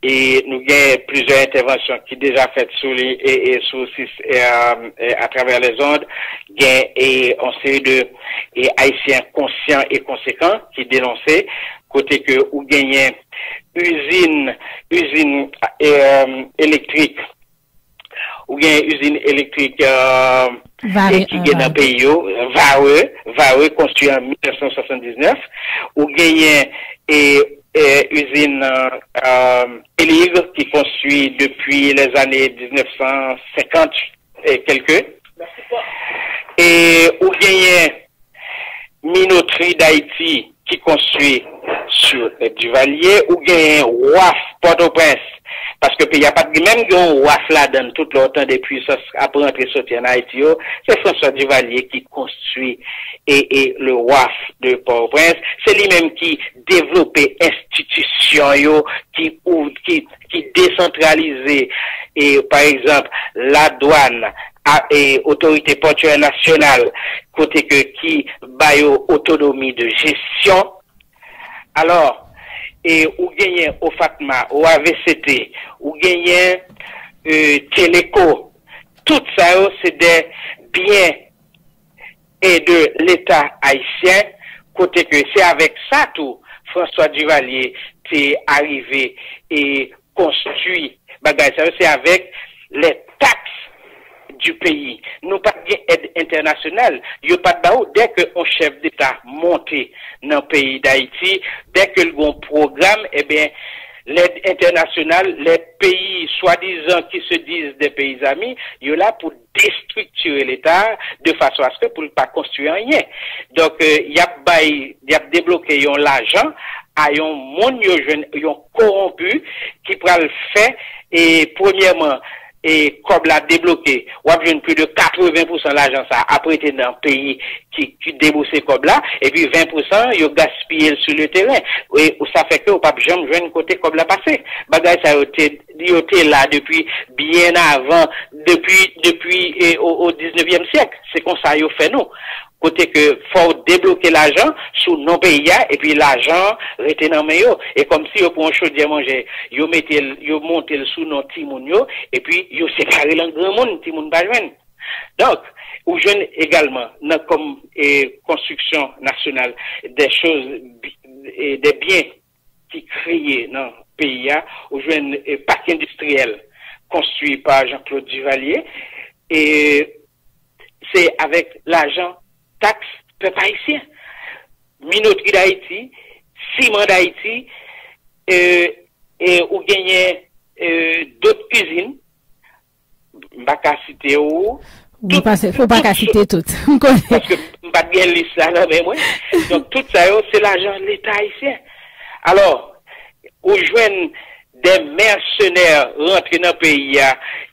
e nou gen plizyè entèvansyon ki deja fèt sou li e, e sou sis e, e atravè lèzond, gen e, yon seri de e, Ayisyen konsyan e konsekan ki denonse kote ke ou genyen izin izin e, elektrik ou gen izin elektrik e, ki gen nan peyi yo, Vare, Vare konstwi an mil nèf san swasanndiznèf, ou genyen e, e, izin e, Eligre ki konstwi depi lèzane diznèf san senkant e kèlke, e ou genyen Minotri Dayiti ki konstwi sou Duvalier, ou genyen waf Pòtoprens, paske peyi a pa t menm gen yon waf ladan l, tout lè w tande pwisans ap rantre soti ann Ayiti yo, se François Duvalier ki konstwi e, e le waf de Pòtoprens, se li menm ki devlope enstitisyon yo, ki, ou, ki, ki desantralize, e, pa egzanp, ladwàn, a, e, otorite pòtyè nasyonal, kote ke ki ba yo otonomi de jesyon. Alò, e, ou genyen OFATMA, O A V C T, ou genyen e, Teleco, tout sa yo se de byen e de Leta ayisyen, kote ke se avèk sa tou François Duvalier te arive e konstwi bagay sa yo, se avèk les taxes du pays. Nou pa t gen èd entènasyonal, yo pa t ba ou. Dè ke yon chèf deta monte nan peyi Dayiti, dè ke l gen yon pwogram, ebyen, lèd entènasyonal, lè peyi swadizan ki se diz de peyi zami, yo la pou destriktire Leta a de fason aske pou l pa konstwi anyen. Donk, e, y ap bay, y ap debloke yon lajan a yon moun yo jwenn, yon kowonpi ki pral fè, e, premyèman, e, kòb la debloke, w ap jwenn plis de katreven pousan lajan sa a ap rete nan peyi ki, ki debouse kòb la, epi ven pousan yo gaspiye l sou le teren. E sa fè ke ou p ap janm jwenn kote kòb la pase. Bagay sa yo te, yo te la depi byen avan, depi, depi e, o, o diznevyèm syèk. Se konsa yo fè nou. Kote ke fò w debloke lajan sou non peyi a, epi lajan an rete nan men yo. E kòmsi yo pran yon chodyè manje, yo mete l, yo monte l sou non timoun yo, epi yo separe l an granmoun, timoun pa jwenn. Donk, ou jwenn egalman nan kòm e, konstriksyon nasyonal de choz, e, de byen ki kreye nan peyi a, ou jwenn e, pak endistriyèl konstwi pa Jean-Claude Duvalier, e se avèk lajan taks pèp ayisyen. Minotri Dayiti, Siman Dayiti, e, e ou genyen e, dòt izin, m pa ka site ou. Ou pa, ou pa ka site tout. M konnen. Paske m pa t gen lis la nan men mwen. Donk, tout sa yo, se lajan Leta ayisyen. Alò, ou jwenn de mèsenè rantre nan peyi a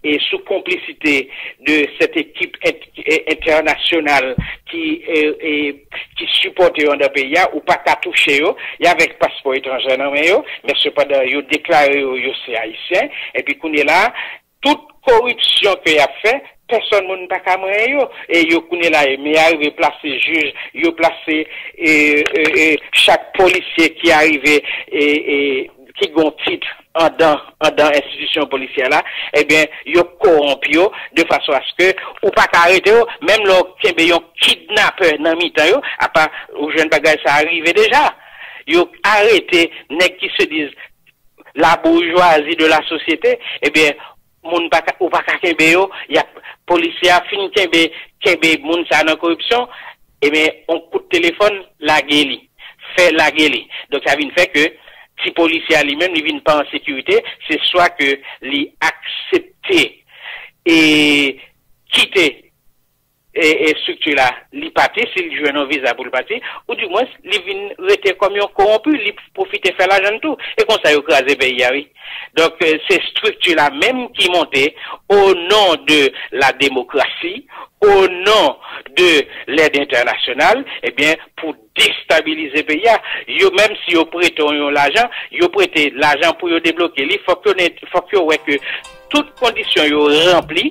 e sou konplisite de cette équipe ent- e- internationale qui, e, e, qui supporte yo andan peyi a, ou pa ka touche yo, y avèk paspò etranjè nan men yo, men sepandan yo deklare yo, yo se ayisyen, epi kounye la, tout koripsyon ke y ap fè, pèsòn moun pa ka manyen yo. E yo kounye la, men y arive plase jij, yo plase e, e, e, chak polisye ki arive e, e, ki gen yon tit andan, andan enstitisyon polisyè la, ebyen, yo kowonp yo de fason aske ou pa ka arete yo, menm lè w kenbe yon kidnapè nan mitan yo, apa ou jwenn bagay sa a rive deja. Yo arete nèg ki se diz la bourgeoisie de la société, ebyen, moun pa ka, ou pa ka kenbe yo, y ap, polisye a fin kenbe, kenbe moun sa nan koripsyon, ebyen, on kout telefòn, lage li, fè lage li. Donk, sa vin fè ke ti polisye a li menm, li vin pa an sekirite, se swa ke li aksepte e kite e, e estrikti la, li pati, si l jwenn yon viza pou l pati, ou dimwens, li vin rete kòm yon kowonpi, li pwofite fè lajan l tou. E konsa yo kraze peyi a, wi. Donk, e, se estrikti la menm ki monte, au nom de la démocratie, au nom de l'aide internationale, ebyen, pou destabilize peyi a. Yo, menm si yo prete w yon lajan, yo prete lajan pou yo debloke li, fòk yo, fòk yo wè ke tout kondisyon yo ranpli,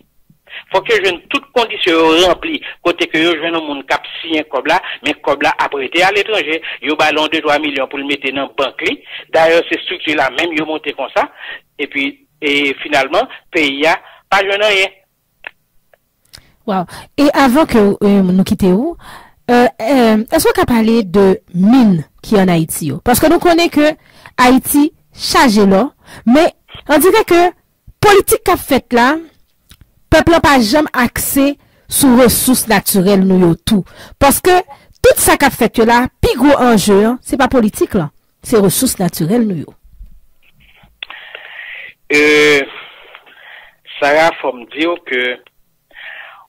fòk yo jwenn tout kondisyon yo ranpli, kote ke yo jwenn yon moun k ap siyen kòb la, men kòb la ap rete aletranje, yo ba l yon de twa milyon pou l mete nan bank li. Dayè, se estrikti la menm yo monte konsa, epi, e finalman, peyi a pa jwenn anyen. Waw. E avan ke, e, nou kite ou, e, e, èske w ka pale de min ki ann Ayiti yo? Paske nou konnen ke Ayiti chaje lò, men on dirè ke politik k ap fèt la, pèp lan pa janm akse sou resous natirèl nou yo tou. Paske tout sa k ap fèt yo la, pi gwo anje an, se pa politik lan, se resous natirèl nou yo. Euh, Sarah, fò m di w ke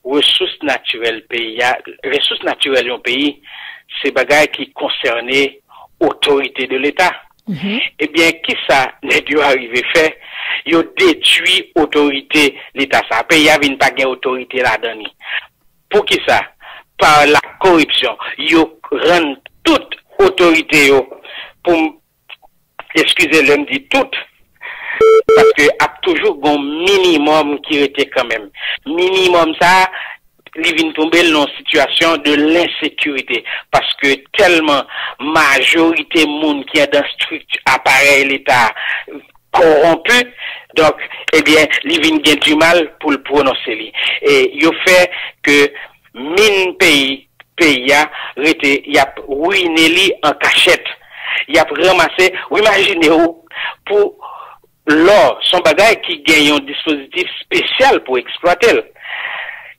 resous natirèl peyi a, resous natirèl yon peyi, se bagay ki konsène otorite de Leta. Ebyen, kisa nèg yo arive fè? Yo detwi otorite Leta sa. Peyi a vin pa gen otorite ladan li. Poukisa? Pa la koripsyon. Yo rann tout otorite yo, pou m eskize lè m di tout, paske ap toujou gon minimòm ki rete kanmenm. Minimòm sa, li vin tonbe l nan yon sitiyasyon de lensekirite, paske tèlman majorite moun ki andan estrikti, aparèy Leta kowonpi, donk, ebyen, li vin gen dimal pou l pwononse li. E yo fè ke min peyi, peyi a rete, y ap wine li an kachèt. Y ap ranmase, w imajine w, pou lò, se yon bagay ki gen yon dispozitif espesyal pou eksplwate l.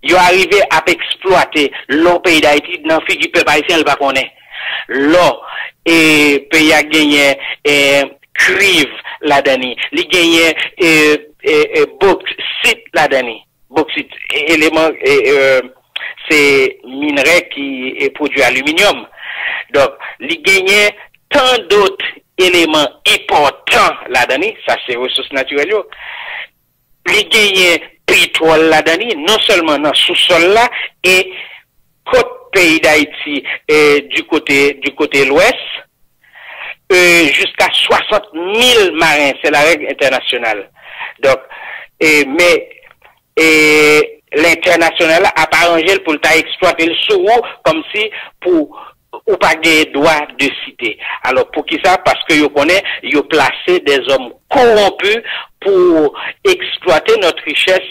Yo arive ap eksplwate lò peyi Dayiti nan figi pèp ayisyen, l pa konnen. Lò, e, peyi a genyen, e, kwiv ladan li. Li genyen, e, e, e, boksit ladan li. Boksit, e, eleman, e, e, se minrè ki, e, pwodui aliminyòm. Donk, li genyen tan dòt eleman enpòtan ladan li, sa se resous natirèl yo. Li genyen petwòl ladan li, non sèlman nan sousòl la, e kot peyi Dayiti, e, di kote, di kote lwès, e, jiska swasant mil maren, se larèg entènasyonal. Donk, e, men, e, lentènasyonal la ap aranje l pou l ta eksplwate l sou ou, kòmsi pou ou pa gen dwa de site. Alò, poukisa? Paske yo konnen yo plase dèzòm kowonpi pou eksplwate nòt richès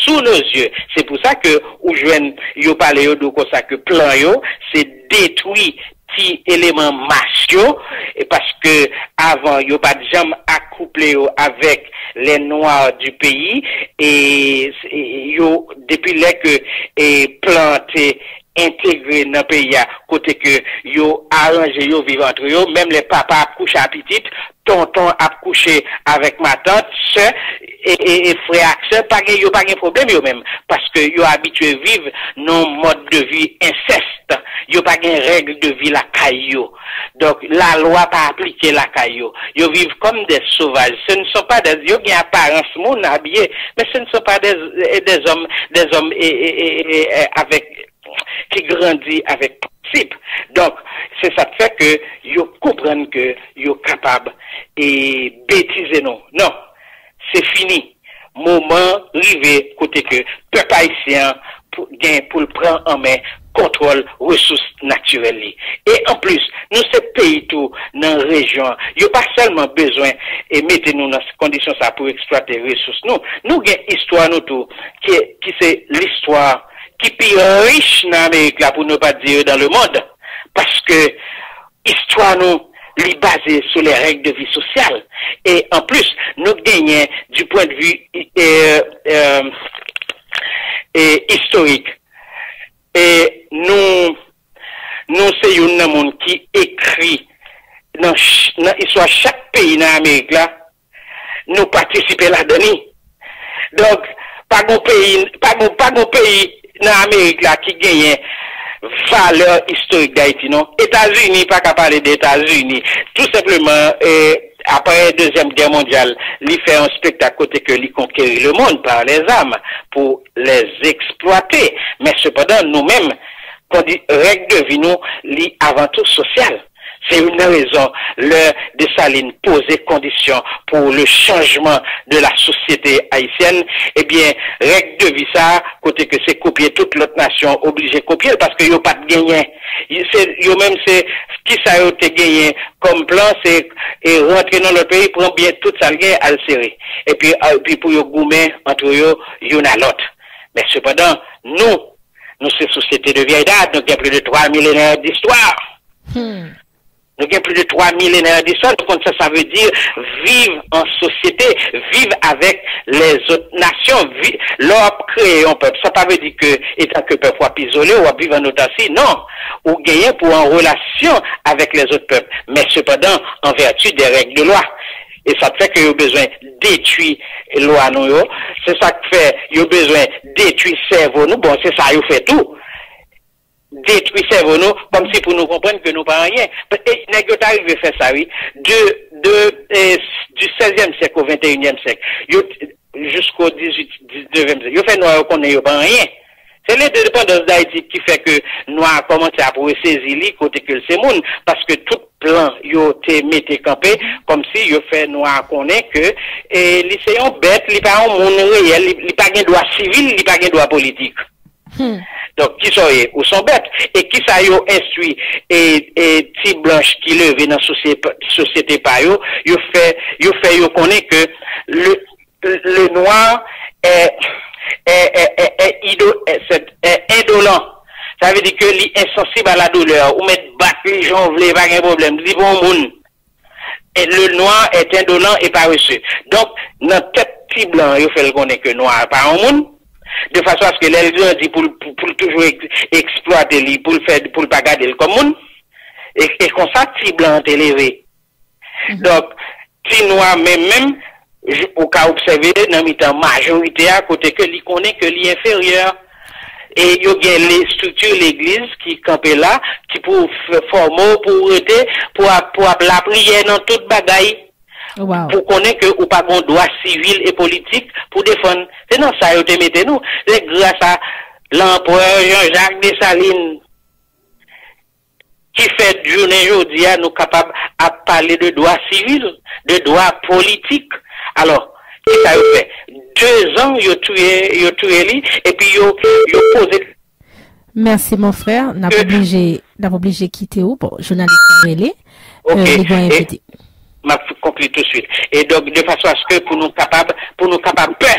sou nos yeux. Se pou sa ke ou jwenn yo pale yo di w konsa ke plan yo, se detwi ti eleman mas yo, e paske avan yo pa t janm akouple yo avèk les noirs du pays, e, e yo, depi lè ke, e, plan te entegre nan peyi a, kote ke yo aranje yo viv antre yo, menm lè papa ap kouche a pitit, tonton ap kouche avèk matant, sè, e, e, e frè ak sè, pa gen, yo pa gen pwoblèm yo menm, paske yo abitye viv nan yon mòd de vi ensèst. Yo pa gen règ de vi lakay yo. Donk, lalwa pa aplike lakay yo. Yo viv kòm des sauvages. Ce ne sont pas des, yo gen aparans moun abiye, men ce ne sont pas des, des hommes, des hommes e, e, e, e, e, avec, ki grandi avèk prensip. Donk, se sa k fè ke yo konprann ke yo kapab e betize nou. Non, se fini. Moman rive kote ke pèp ayisyen an pou, gen pou l pran an men kontwòl resous natirèl li. E anplis, nou se peyi tou nan rejyon an. Yo pa sèlman bezwen e mete nou nan kondisyon sa pou eksplwate resous nou. Nou gen istwa nou tou, ki, ki se listwa ki pi rich nan Amerik la, pou ne pa dire dans le monde. Paske istwa nou, li baze sou les règles de vie sociales. E anplis, nou genyen, du point de vue e, e, e, istorik, e nou, nou se youn nan moun ki ekri nan, ch- nan istwa chak peyi nan Amerik la, nou patisipe ladan li. Donk, pa gon peyi, pa gon, pa gon peyi nan Amerik la ki genyen valè istorik Dayiti, non. Etazini pa ka pale de Etazini, tou senpleman, e, apre Dezyèm Gè Mondyal, li fè yon spektak kote ke li konkeri le monde par les armes pour les exploiter. Men sepandan, nou menm, kondi- règ de vi nou, li avan tou sosyal. Se youn nan rezon, lè Desalin poze kondisyon pour le changement de la société haïtienne, ebyen, règ de vi sa, kote ke se kopye tout lòt nasyon oblije kopye l, paske yo pa t genyen. Se, yo menm, se kisa yo te genyen kòm plan, se e rantre nan lòt peyi, pran byen tout sa l gen, al sere. Epi, epi pou yo goumen antre yo, youn a lòt. Men sepandan, nou, nou se sosyete de vyèy dat, nou gen plis de twa milenè distwa. Nou gen plis de twa milenè distwa, nou konn sa sa vle di viv an sosyete, viv avèk lèzòt nasyon. Vi- lè w ap kreye yon pèp, sa pa vle di ke, etan ke pèp, w ap izole, w ap viv an otansi. Non, ou genyen pou an relasyon avèk lèzòt pèp. Men sepandan, an vèti de règ de lwa. E sa k fè ke yo bezwen detwi lwa nou yo. Se sa k fè yo bezwen detwi sèvo nou. Bon, se sa yo fè tou. Detwi sèvo nou, kòmsi pou nou konprann ke nou pa anyen. E nèg yo ta rive fè sa, wi. De, de, e, du seizième siècle au vingt et unième siècle. Yo, jusqu'au dix-huit, dix-neuvième siècle. Yo fè nwa yo konnen yo pa anyen. Se lendepandans Dayiti ki fè ke nwa a kòmanse ap resezi li kote ke l se moun, paske tout plan yo te mete kanpe, kòmsi yo fè nwa a konnen ke, e, li se yon bèt, li pa yon moun reyèl, li, li pa gen dwa sivil, li pa gen dwa politik. Donk, kisa w ye? Ou se yon bèt. E kisa yo enstwi e, e ti blanch ki leve nan sosye- sosyete pa yo? Yo fè, yo fè yo konnen ke le, le noir est, est, est, est, est ido- est, est, est indolent. Sa vle di ke li ensansib a la doulè. Ou mèt bat li jan w vle, pa gen pwoblèm. Li pa yon moun. Et le noir est indolent et paresseux. Donk, nan tèt ti blan, yo fè l konnen ke nwa a pa yon moun, de fason aske lè l grandi, pou l, pou, pou l toujou eks- eksplwate li, pou l fè, pou l pa gade l kòm moun. E, e konsa, ti blan an te leve. Donk, ti nwa menm, menm, j- ou ka obsève nan mitan majorite a, kote ke li konnen ke li enferyè. E yo gen le- estrikti legliz ki kanpe la, ki pou f- fòme w pou w rete, pou ap, pou ap lapriyè nan tout bagay. Pou konnen ke ou pa gon dwa sivil e politik pou defann. Se nan sa yo te mete nou. Se gras a Lanprè Jean-Jacques Dessalines ki fè jounen jodi a nou kapab ap pale de dwa sivil, de dwa politik. Alò, kisa yo fè? Dezan yo touye, yo touye li, epi yo, yo poze. Mèsi, mon frè. N ap oblije, n ap oblije kite w. Bon, jounalis la rele. Ok. Li gen envite. M ap konkli touswit. E donk, de fason aske pou nou kapab, pou nou kapab pè,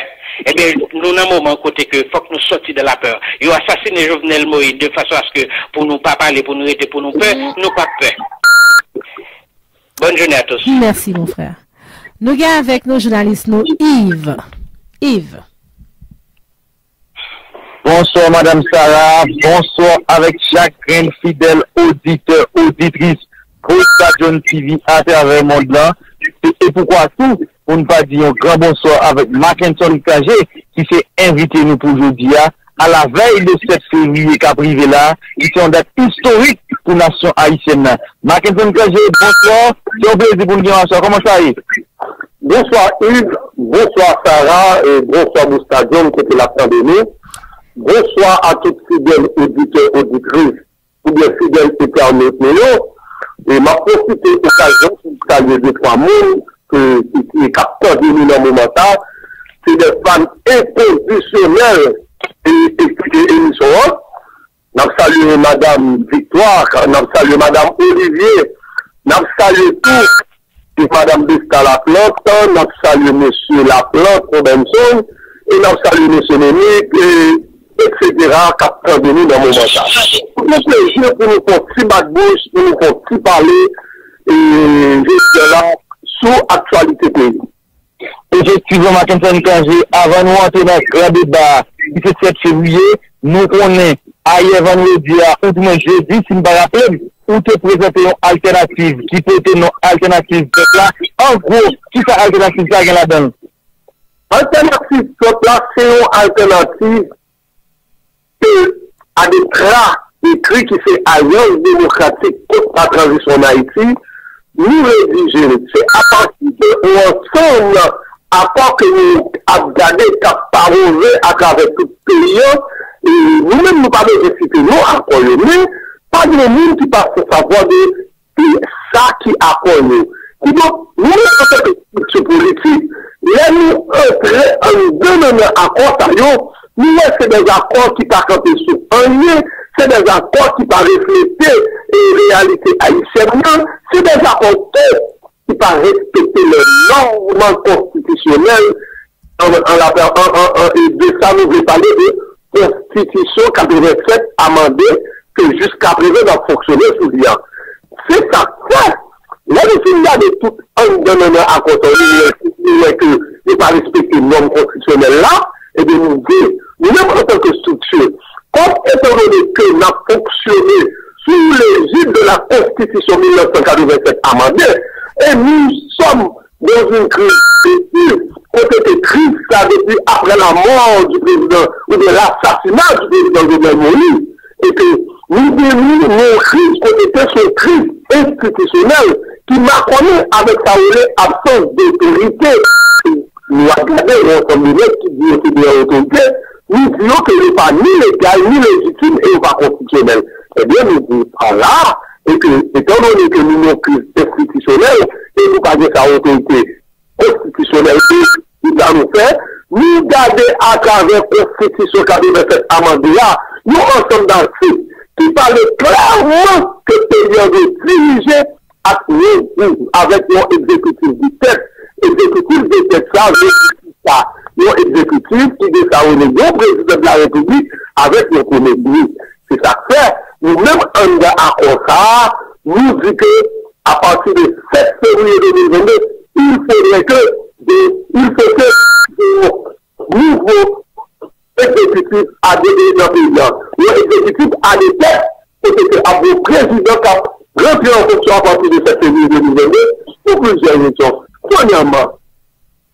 ebyen, nou nan moman kote ke fòk nou sòti de la pè. Yo asasine Jovenel Moïse de fason aske pou nou pa pale, pou nou rete, pou nou pè, nou p ap pè. Bonne journée à tous. Mèsi, mon frè. Nou gen avèk nou jounalis nou, Yves. Yves. Bonswa, Madam Sarah. Bonswa avèk chak grenn fidèl oditè, oditris Gwo Stadium T V atravè mond lan. E, e poukwa tou, pou n pa di yon gran bonswa avèk Mackenson Cangé, ki se envite nou pou jodi a, alavèy de sèt fevriye k ap rive la, ki se yon dat istorik pou nasyon ayisyèn nan. Mackenson Cangé, bonswa. Se yon plezi pou n gen w aswè. Kòman sa ye? Bonswa Yves, bonswa Sarah, e bonswa Gwo Stadium kote l ap tande nou. Bonswa a tout fidèl oditè, oditris, oubyen fidèl entènot nou yo. E m ap pwofite okazyon pou m salye de twa moun ke, ki, ki, k ap tande nou nan moman sa. Se de fan enkondisyonèl e, e, e emisyon an. N ap salye Madanm Viktwa, n ap salye Madanm Olivier, n ap salye tou Madanm Besta Laplante, n ap salye Mesye Laplante Robenson, e n ap salye Mesye Menik, e, etsetera, k ap tande nou nan moman sa. Se yon plezi pou nou fè yon ti bat bouch, pou nou fè yon ti pale, e, jodi a la, sou aktyalite peyi. Efektivman, Mackenson Cangé, avan nou antre nan gran deba ki se sèt fevriye, nou konnen ayè vandredi a, oudimwen jedi, si m pa raple m, ou te prezante yon altènativ ki pote non Altènativ Pèp la. An gwo, kisa altènativ sa gen ladan l? Altènativ Pèp la, se yon altènativ ke ADEPRA ekri, ki se Alyans Demokratik kont la Tranzisyon an Ayiti, nou redije l. Se apati de yon ansanm akò ke nou ap gade k ap pavwaze atravè tout peyi an. E nou menm, nou pa bezwen site non akò yo, men pa gen moun ki pa fè savwa de ki sa ki akò yo. Kidonk, nou menm antanke estrikti politik, lè nou antre anndan nan, nan akò sa yo, nou wè se de akò ki pa kanpe sou anyen, se de akò ki pa reflete, e, reyalite ayisyèn nan, se de akò tou ki pa respekte lè nòm konstitisyonèl an, an, an, an, e de sa nou vle pale de konstitisyon katrevensèt amande ke jiskaprezan n ap fonksyone sou li a. Se sa k fè, lè nou fin gade tout anndan nan, nan akò sa yo, nou wè, nou wè ke yo pa respekte nòm konstitisyonèl la, ebyen nou di, nou menm antanke estrikti, kòm etandone ke n ap fonksyone sou lejid de la Constitution mil nèf san katrevensèt amande, e nou sòm dans une crise de crise, kote ke kriz sa depi apre lanmò di prezidan, oubyen lasasina di prezidan Jovenel Moïse, e ke nou gen nou nan yon kriz kote ke se yon kriz enstitisyonèl ki makònen avèk sa yo rele absans dotorite. Nou ap gade yon ansanm de nèg ki di yo se de otorite, nou di yo ke yo pa ni legal, ni lejitim, e yo pa konstitisyonèl. Ebyen, nou di pa la, e ke, etandone ke nou nan yon kriz enstitisyonèl, e nou pa gen sa otorite konstitisyonèl tou, ki sa nou fè? Nou gade atravè konstitisyon katrevensèt amande a, yon ansanm datik ki pale klèman ke peyi an dwe dirije ak yon, avèk yon egzekitif de tèt. Egzekitif de tèt sa, vle di sa, yon egzekitif ki desawone yon prezidan de la repiblik avèk yon premye minis. Se sa k fè, nou menm anndan akò sa a, nou di ke, apati de sèt fevriye de mil vennde, il faudrait que de, il faut que de nouvo egzekitif a devenir nan peyi a. Yon egzekitif a de tèt, kote ke ap gen prezidan k ap rantre an fonksyon apati de sèt fevriye de mil vennde, pou plizyè rezon. Premyèman,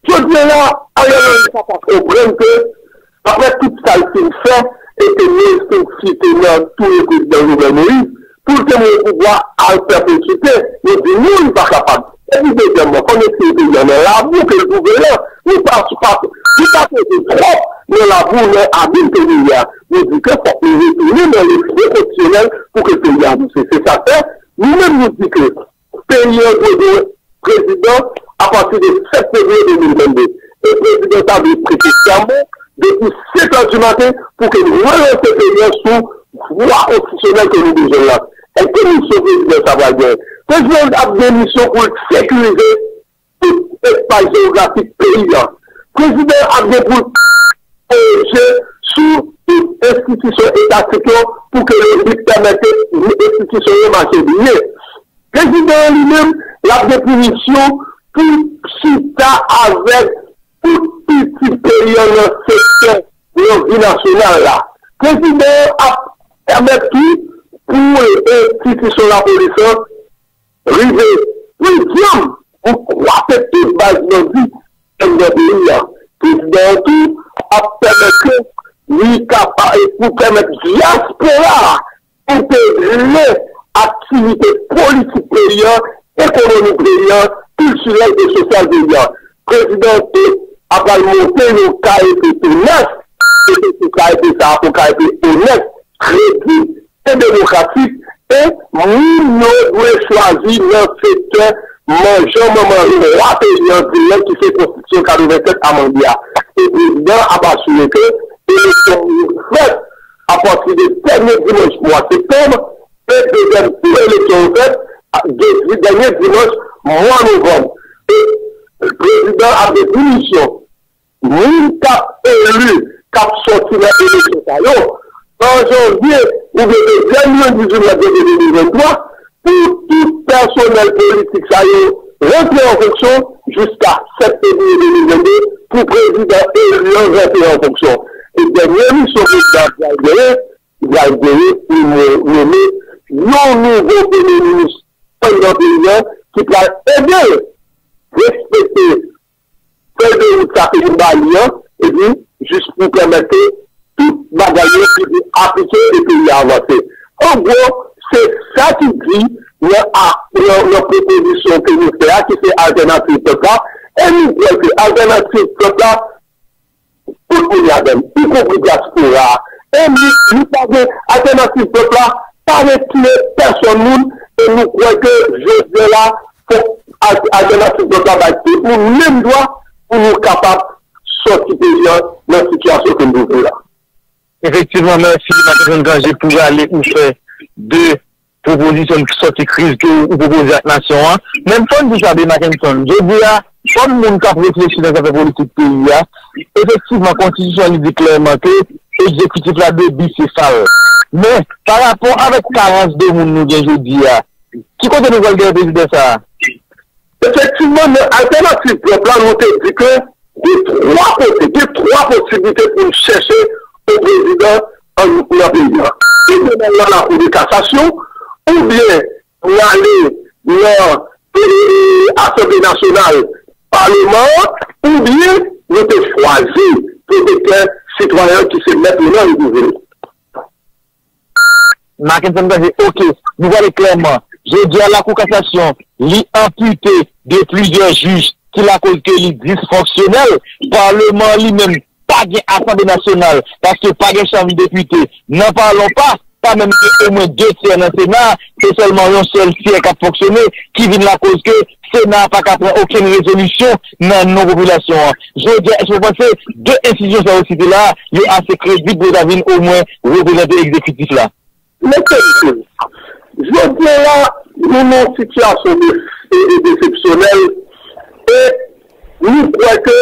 jodi a la, Ariel Henry pa ka konprann ke, apre tout sa l fin fè, e ke Moïse fin site nan touye prezidan Jovenel Moïse, pou l te nan pouvwa a pèpetwite, yo di non, li pa kapab. Epi dezyèmman, fò n eseye peyi a nan labou ke l twouve l lan. Nou pa, pa, nou pa poze twòp nan labou, nan abim ke nou ye a. Nou di ke fòk nou retounen nan lespri konstitisyonèl pou ke peyi a avanse. Se sa k fè, nou menm nou di ke peyi an dwe gen prezidan apati de sèt fevriye de mil vennde. E prezidan sa dwe prete sèman depi senk è di maten pou ke nou relanse peyi an sou vwa konstitisyonèl ke nou bezwen lan. E ki misyon prezidan sa pral gen? Prezidan ap gen misyon pou l sekirize tout espas jewografik peyi an. Prezidan ap gen pou l pwoteje sou tout enstitisyon etatik yo pou ke yo vin pèmèt ke enstitisyon yo mache byen. Prezidan an li menm, l ap gen pou misyon pou chita avèk tout pitit peyi an nan sektè nan vi nasyonal la. Prezidan an ap pèmèt tou pou enstitisyon lapolis lan rive pi dyanm pou kwape tout baz bandi anndan peyi a. Prezidan an tou ap pèmèt ke li kapa-, pou pèmèt dyaspora entegre aktivite politik peyi a, ekonomi peyi a, kiltirèl e sosyal peyi a. Prezidan an tou ap pral monte yon K E P tou nèf, e ke sou K E P sa a, yon K E P onèt, kredib e demokratik, e moun yo dwe chwazi nan sektè manjan manman lwa peyi an dirèk ki se konstitisyon katrevensèt amande a. E prezidan ap asire ke eleksyon yo fèt apati de dènye dimanch mwa septanm, e dezyèm tou eleksyon yo fèt, a, de, dènye dimanch mwa novanm. E prezidan ap gen dimisyon. Moun k ap eli, k ap sòti nan eleksyon sa yo, an janvye oubyen dezyèm lendi di mwa janvye de mil venntwa, pou tout pèsonèl politik sa yo rantre an fonksyon jiska sèt fevriye de mil vennde, pou prezidan eli an rantre an fonksyon. E dènye misyon prezidan an pral genyen, li pral genyen pou nou nonmen yon nouvo premye minis anndan peyi a ki pral ede l respekte fèy de wout sa ke nou ba li an, epi jis pou pèmèt ke tout bagay yo ki pou aplike e peyi a avanse. An gwo, se sa ki di nan, a, nan, nan pwopozisyon ke nou fè a, ki se Altènativ Pèp la, e nou kwè ke Altènativ Pèp la, tout moun ladan l, ikonpri dyaspora a, e nou, nou pa gen Altènativ Pèp la, pa retire pèsonn moun, e nou kwè ke jodi a la, fòk Al-, Altènativ Pèp la bay tout moun menm dwa pou nou kapab sòti peyi a nan sitiyasyon ke nou ye la. Efektivman, mèsi Mackenson Granger pou rale ou fè de pwopozisyon ki sòti kriz ke ou pwopoze ak nasyon an. Men fò n di sa, Mackenson, jodi a, kòm moun k ap reflechi nan zafè politik peyi a, efektivman, konstitisyon li di klèman ke egzekitif la dwe bisefal. Men, pa rapò avèk karans de moun nou gen jodi a, ki kote nou pral gen prezidan sa a? Efektivman, nan Altènativ Pèp la, nou te di ke gen twa kote, gen twa posiblite pou n chèche yon prezidan an, nan peyi a. Swa n al nan Lakou de Kasasyon, oubyen n ale nan, e, Asanble Nasyonal, Palman an, oubyen nou te chwazi pwotektè sitwayen ki se mèt nou nan repiblik. Mackenson Granger, oke, nou pale klèman. Jodi a, Lakou Kasasyon, li anpite de plizyè jij ki lakoz ke li disfonksyonèl. Palman an li menm pa gen Asanble Nasyonal, paske pa gen chanm depite. Nan palon pa, pa menm gen omwen de tyè nan Sena, se sèlman yon sèl tyè k ap fonksyone, ki vin lakoz ke Sena a pa ka pran okenn rezolisyon nan non popilasyon an. Jodi a, èske w panse de enstitisyon sa yo site la, yo ase kredib pou yo ta vin omwen reprezante egzekitif la? Mesye, mesye, jodi a la, nou nan yon sitiyasyon de, de, desepsyonèl, e nou kwè ke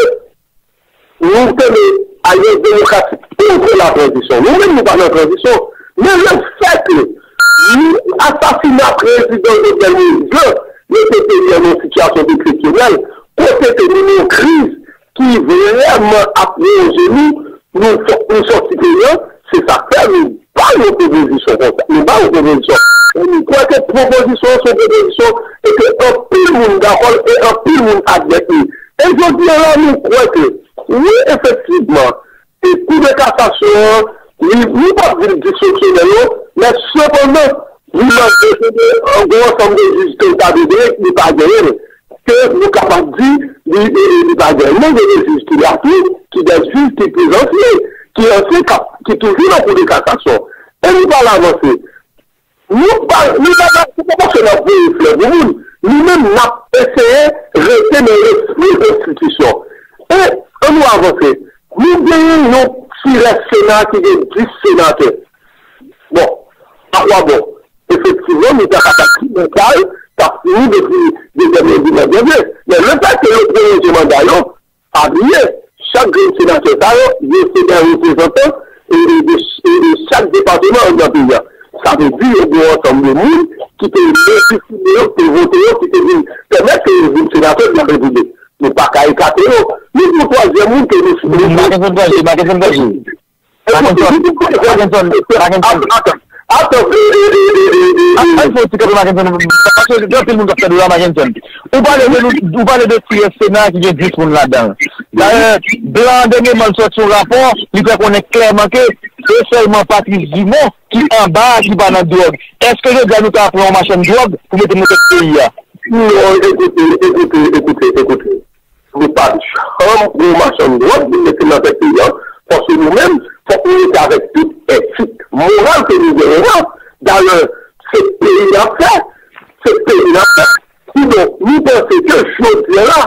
nou te nan alyans demokratik kontre la tranzisyon. Nou menm, nou pa nan tranzisyon. Men lefètke nou asasina prezidan Jovenel Moïse lan, mete peyi an nan yon sitiyasyon desepsyonèl, kote ke nou nan yon kriz ki vrèman ap wonje nou, nou fòk nou sòti peyi an, se sa k fè nou ba yon pwopozisyon konsa. Nou ba yon pwopozisyon. E nou kwè ke pwopozisyon an se yon pwopozisyon e ke anpil moun dakò l e anpil moun admèt li. E jodi a la, nou kwè ke, wi, efektivman, e Kou de Kasasyon an, li, nou p ap di l disfonksyonèl, non, men sepandan, li mande pou gen yon gwo ansanm de jij ke l ta dwe genyen, li pa genyen l. Ke nou kapab di, li, li, li, li pa genyen. Men gen de jij ki la tou, ki de jij ki prezante, ki ansyen, k ap, ki toujou nan Kou de Kasasyon. E nou pral avanse. Nou pa, nou pa, se pa paske n ap voye flè pou moun. Nou menm, n ap eseye rete nan lespri konstitisyon. E, ann nou avanse. Nou genyen yon ti rès Sena ki gen dis senatè. Bon, akwabon? Efektivman, nou ta kapab di manda yo t ap fini depi dezyèm lendi mwa janvye. Men lefètke yo pwolonje manda yo, pa bliye, chak grenn senatè sa yo, yo se de reprezantan e, e, de, e, de chak depatman anndan peyi a. Sa vle di, yo gen yon ansanm de moun ki te legitime yo, ki te vote yo, ki te vin pèmèt ke yo vin senatè de la Repiblik. Nou pa ka ekate yo. Nou gen yon twazyèm moun ke nou, nou Mackenson Granger, Mackenson Granger. Mackenson, Mackenson, Mackenson. Ap, ap, e, e, e, e, e, e, Al, al fè yon ti kanpe, Mackenson, paske gen anpil moun k ap tande w la, Mackenson. Ou pale de, ou pale de ti rès Sena ki gen dis moun ladan l. Dayè, Blan an dènyèman l sòti yon rapò, li fè konnen klèman ke se sèlman Patrice Dumont ki anba a ki pa nan dwòg. Èske jodi a nou ka pran yon machann dwòg pou mete nan tèt peyi a? Non, ekoute, ekoute, ekoute, ekoute. Nou p ap janm gen yon machann dwòg vin mete nan tèt peyi a, paske nou menm, fòk nou rete avèk tout etik moral ke nou genyen an. Dayè, se peyi n ap fè, se peyi n ap fè. Kidonk, nou panse ke jodi a la,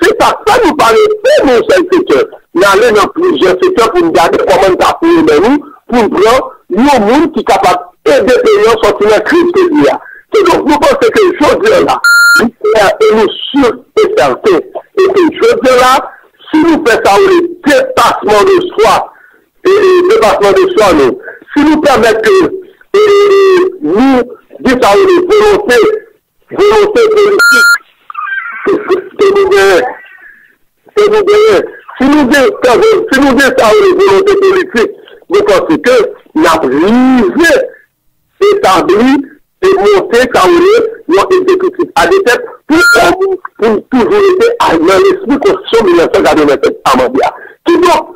se sa k fè nou pa rete nan yon sèl sektè. N ale nan plizyè sektè pou n gade kòman n ka foure men nou, pou n pran yon moun ki kapab ede peyi an sòti nan kriz ke li ye a. Kidonk, nou panse ke jodi a la, li klè e nou si e sèten, e ke jodi a la, si nou fè sa yo rele depasman de swa, e, e, depasman de swa nou, si nou pèmèt ke, e, e, e, nou gen sa yo rele volonte, volonte politik ke nou genyen, ke nou genyen. Si nou gen, si nou gen sa yo rele volonte politik, nou panse ke n ap rive etabli e monte sa yo rele yon egzekitif a de tèt pou, pou n toujou rete a, nan lespri Konstitisyon mil nèf san katrevennsèt amande a. Kidonk,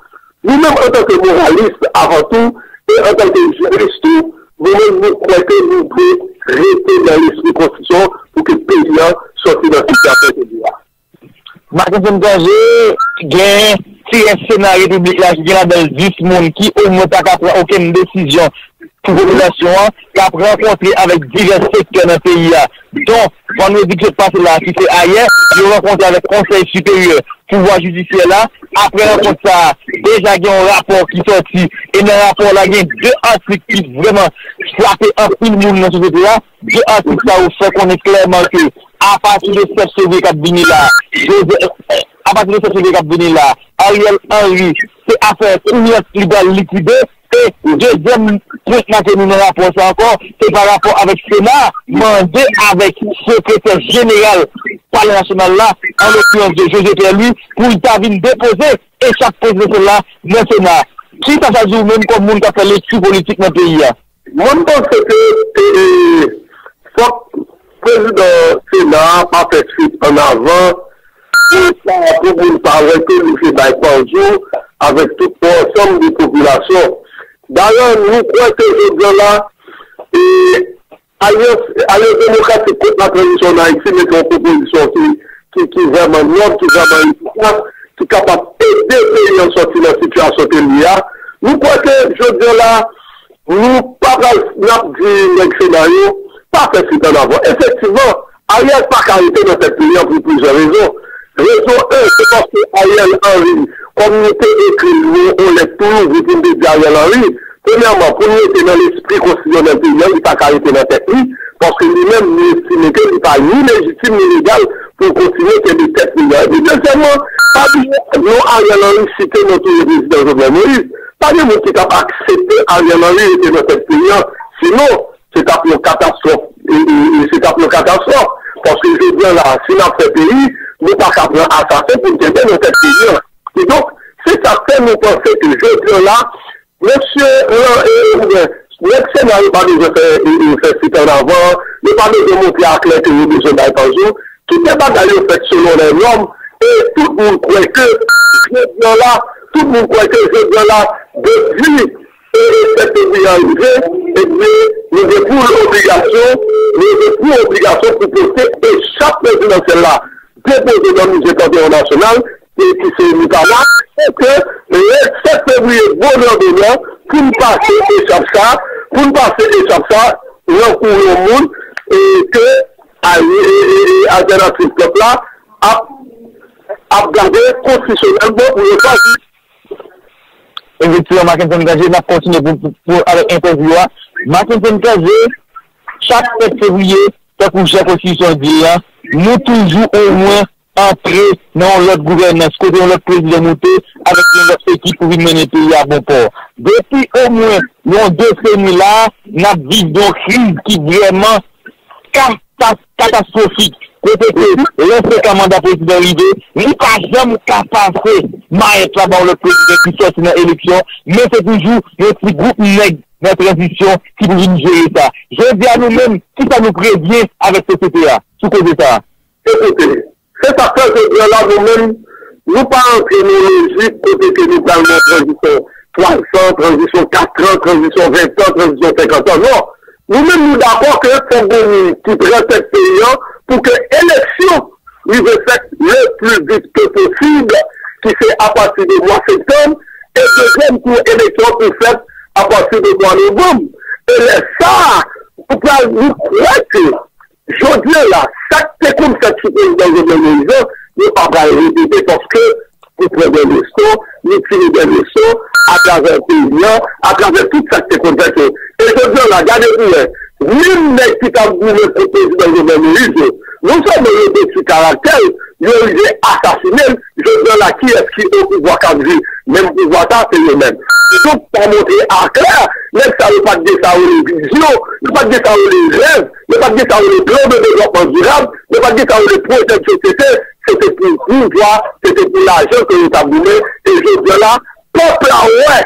nou menm antanke moralis, avan tou, e antanke jiris tou, nou menm nou kwè ke nou dwe rete nan lespri Konstitisyon pou ke peyi an sòti nan sitiyasyon ke li ye a. Mackenson Cangé, gen tirès Sena Repiblik la ki gen ladan l dis moun ki omwen pa ka pran okenn desizyon pou popilasyon an, k ap rankontre avèk divès sektè nan peyi a, don vandredi k sot pase la, ki se ayè, yo rankontre avèk Konsèy Siperyè Pouvwa Jidisyè la. Apre rankont sa a, deja gen yon rapò ki sòti, e nan rapò la, gen de atik ki vrèman frape anpil moun nan sosyete a. De atik sa yo fè konnen klèman ke apati de sèt fevriye k ap vini la, Joseph, apati de sèt fevriye k ap vini la, Ariel Henry, se afè kounye a li pral likide, e dezyèm pwen k make nou nan rapò sa ankò, se pa rapò avèk Sena mande avèk sekretè jeneral Palè Nasyonal la, an lokirans de José Pierre Louis, pou l ta vin depoze echaf prezidansyèl la nan Sena. Kisa sa di w menm kòm moun k ap fè lekti politik nan peyi a? Mwen, m panse ke, e, e, fòk prezidan Sena a pa fè swit annavan pou sa, pou moun pa wè ke li se bay panjou avèk tout yon ansanm de popilasyon. Dayè, nou kwè ke jodi a la, e, Alyans, Alyans Demokratik kont Latranzisyon an Ayiti mete yon pwopozisyon ki, ki, ki vrèman nòb, ki vrèman efikas, ki kapab ede peyi an sòti nan sitiyasyon ke li ye a. Nou kwè ke jodi a la, nou pa pral, n ap di nèg Sena yo pa fè swit annavan. Efektivman, Ariel pa ka rete nan tèt peyi an pou plizyè rezon. Rezon en, se paske Ariel Henry, kòm nou te ekri l yon lèt tou louvri pou n te di Ariel Henry, premyèman, pou n rete nan lespri konstitisyonèl peyi an, li pa ka rete nan tèt li, paske li menm, li estime ke li pa ni lejitim ni legal pou l kontinye kenbe tèt peyi an. Epi, dezyèmman, pa bliye non Ariel Henry site nan touye prezidan Jovenel Moïse. Pa gen moun ki t ap aksepte Ariel Henry rete nan tèt peyi an. Sinon, se t ap yon katastwòf. E, e, e se t ap yon katastwòf. Paske jodi a la, si n ap fè peyi, nou pa ka pran asasen pou n kenbe nan tèt peyi an. Kidonk, se sa k fè nou panse ke jodi a la, mesye, e, e, oubyen, nèg Sena yo pa bezwen fè, e, e, fè swit annavan, yo pa bezwen montre aklè ke yo bezwen bay panjou, kite bagay yo fèt selon lè nòm, e tout moun kwè ke, jodi a la, tout moun kwè ke jodi a la, depi e, e, sèt fevriye a rive, ebyen, nou gen pou obligasyon, nou gen pou obligasyon pou pote echaf prezidansyèl la, depoze nan Mize Pantewon Nasyonal, e ki se Mipana, pou ke lè sèt fevriye, bonè, bonè, pou n pase echaf sa, pou n pase echaf sa, nan kou yon moun, e ke, a, e, e, e, altènativ pèp la ap, ap gade konstitisyonèlman pou yo chwazi. Efektivman, Mackenson Cangé, n ap kontinye pou, pou, pou, avèk entèvyou a. Mackenson Cangé, chak sèt fevriye, tankou jan konstitisyon an di an, nou toujou omwen antre nan yon lòt gouvènans, kote yon lòt prezidan moute avèk yon lòt ekip pou vin mennen peyi a bon pò. Depi omwen yon deseni la, n ap viv yon kriz ki vrèman ka-, ka-, katastwofik. Kote ke lè se ka manda prezidan rive, li pa janm ka pase mayèt la ba yon lòt prezidan ki sòti nan eleksyon, men se toujou yon ti gwoup nèg nan tranzisyon ki pou vin jere sa. Jodi a nou menm, kisa nou prevyen avèk sosyete a sou koze sa a? Ekoute, se sa k fè jodi a la, nou menm, nou pa antre nan yon lojik kote ke nou pral nan tranzisyon twa zan, tranzisyon kat an, tranzisyon ven an, tranzisyon senkant an. Non. Nou menm, nou dakò ke fòk gen moun ki pran tèt peyi an pou ke eleksyon rive fèt le pli vit ke posib, ki se apati de mwa septanm, e dezyèm tou eleksyon pou fèt apati de mwa novanm. E lè sa a, nou pral, nou kwè ke jodi a la, sa k te konn fèt sou prezidan Jovenel Moïse an, yo pa pral repete paske nou pran de leson, nou tire de leson, atravè peyi an, atravè tout sa k te konn fèt yo. E jodi a la, gade pou wè, menm nèg ki t ap goumen kont prezidan Jovenel Moïse yo, non sèlman yo detwi karaktè l, yo rive asasinen l, jodi a la, kiyès ki o pouvwa k ap di menm pouvwa sa, se yo menm. Donk, sa montre aklè, nèg sa yo pa t gen sa yo rele vizyon, yo pa t gen sa yo rele rèv, yo pa t gen sa yo rele plan de devlòpman dirab, yo pa t gen sa yo rele pwojè de sosyete, se te pou pouvwa, se te pou lajan ke yo t ap goumen, e jodi a la, pèp la wè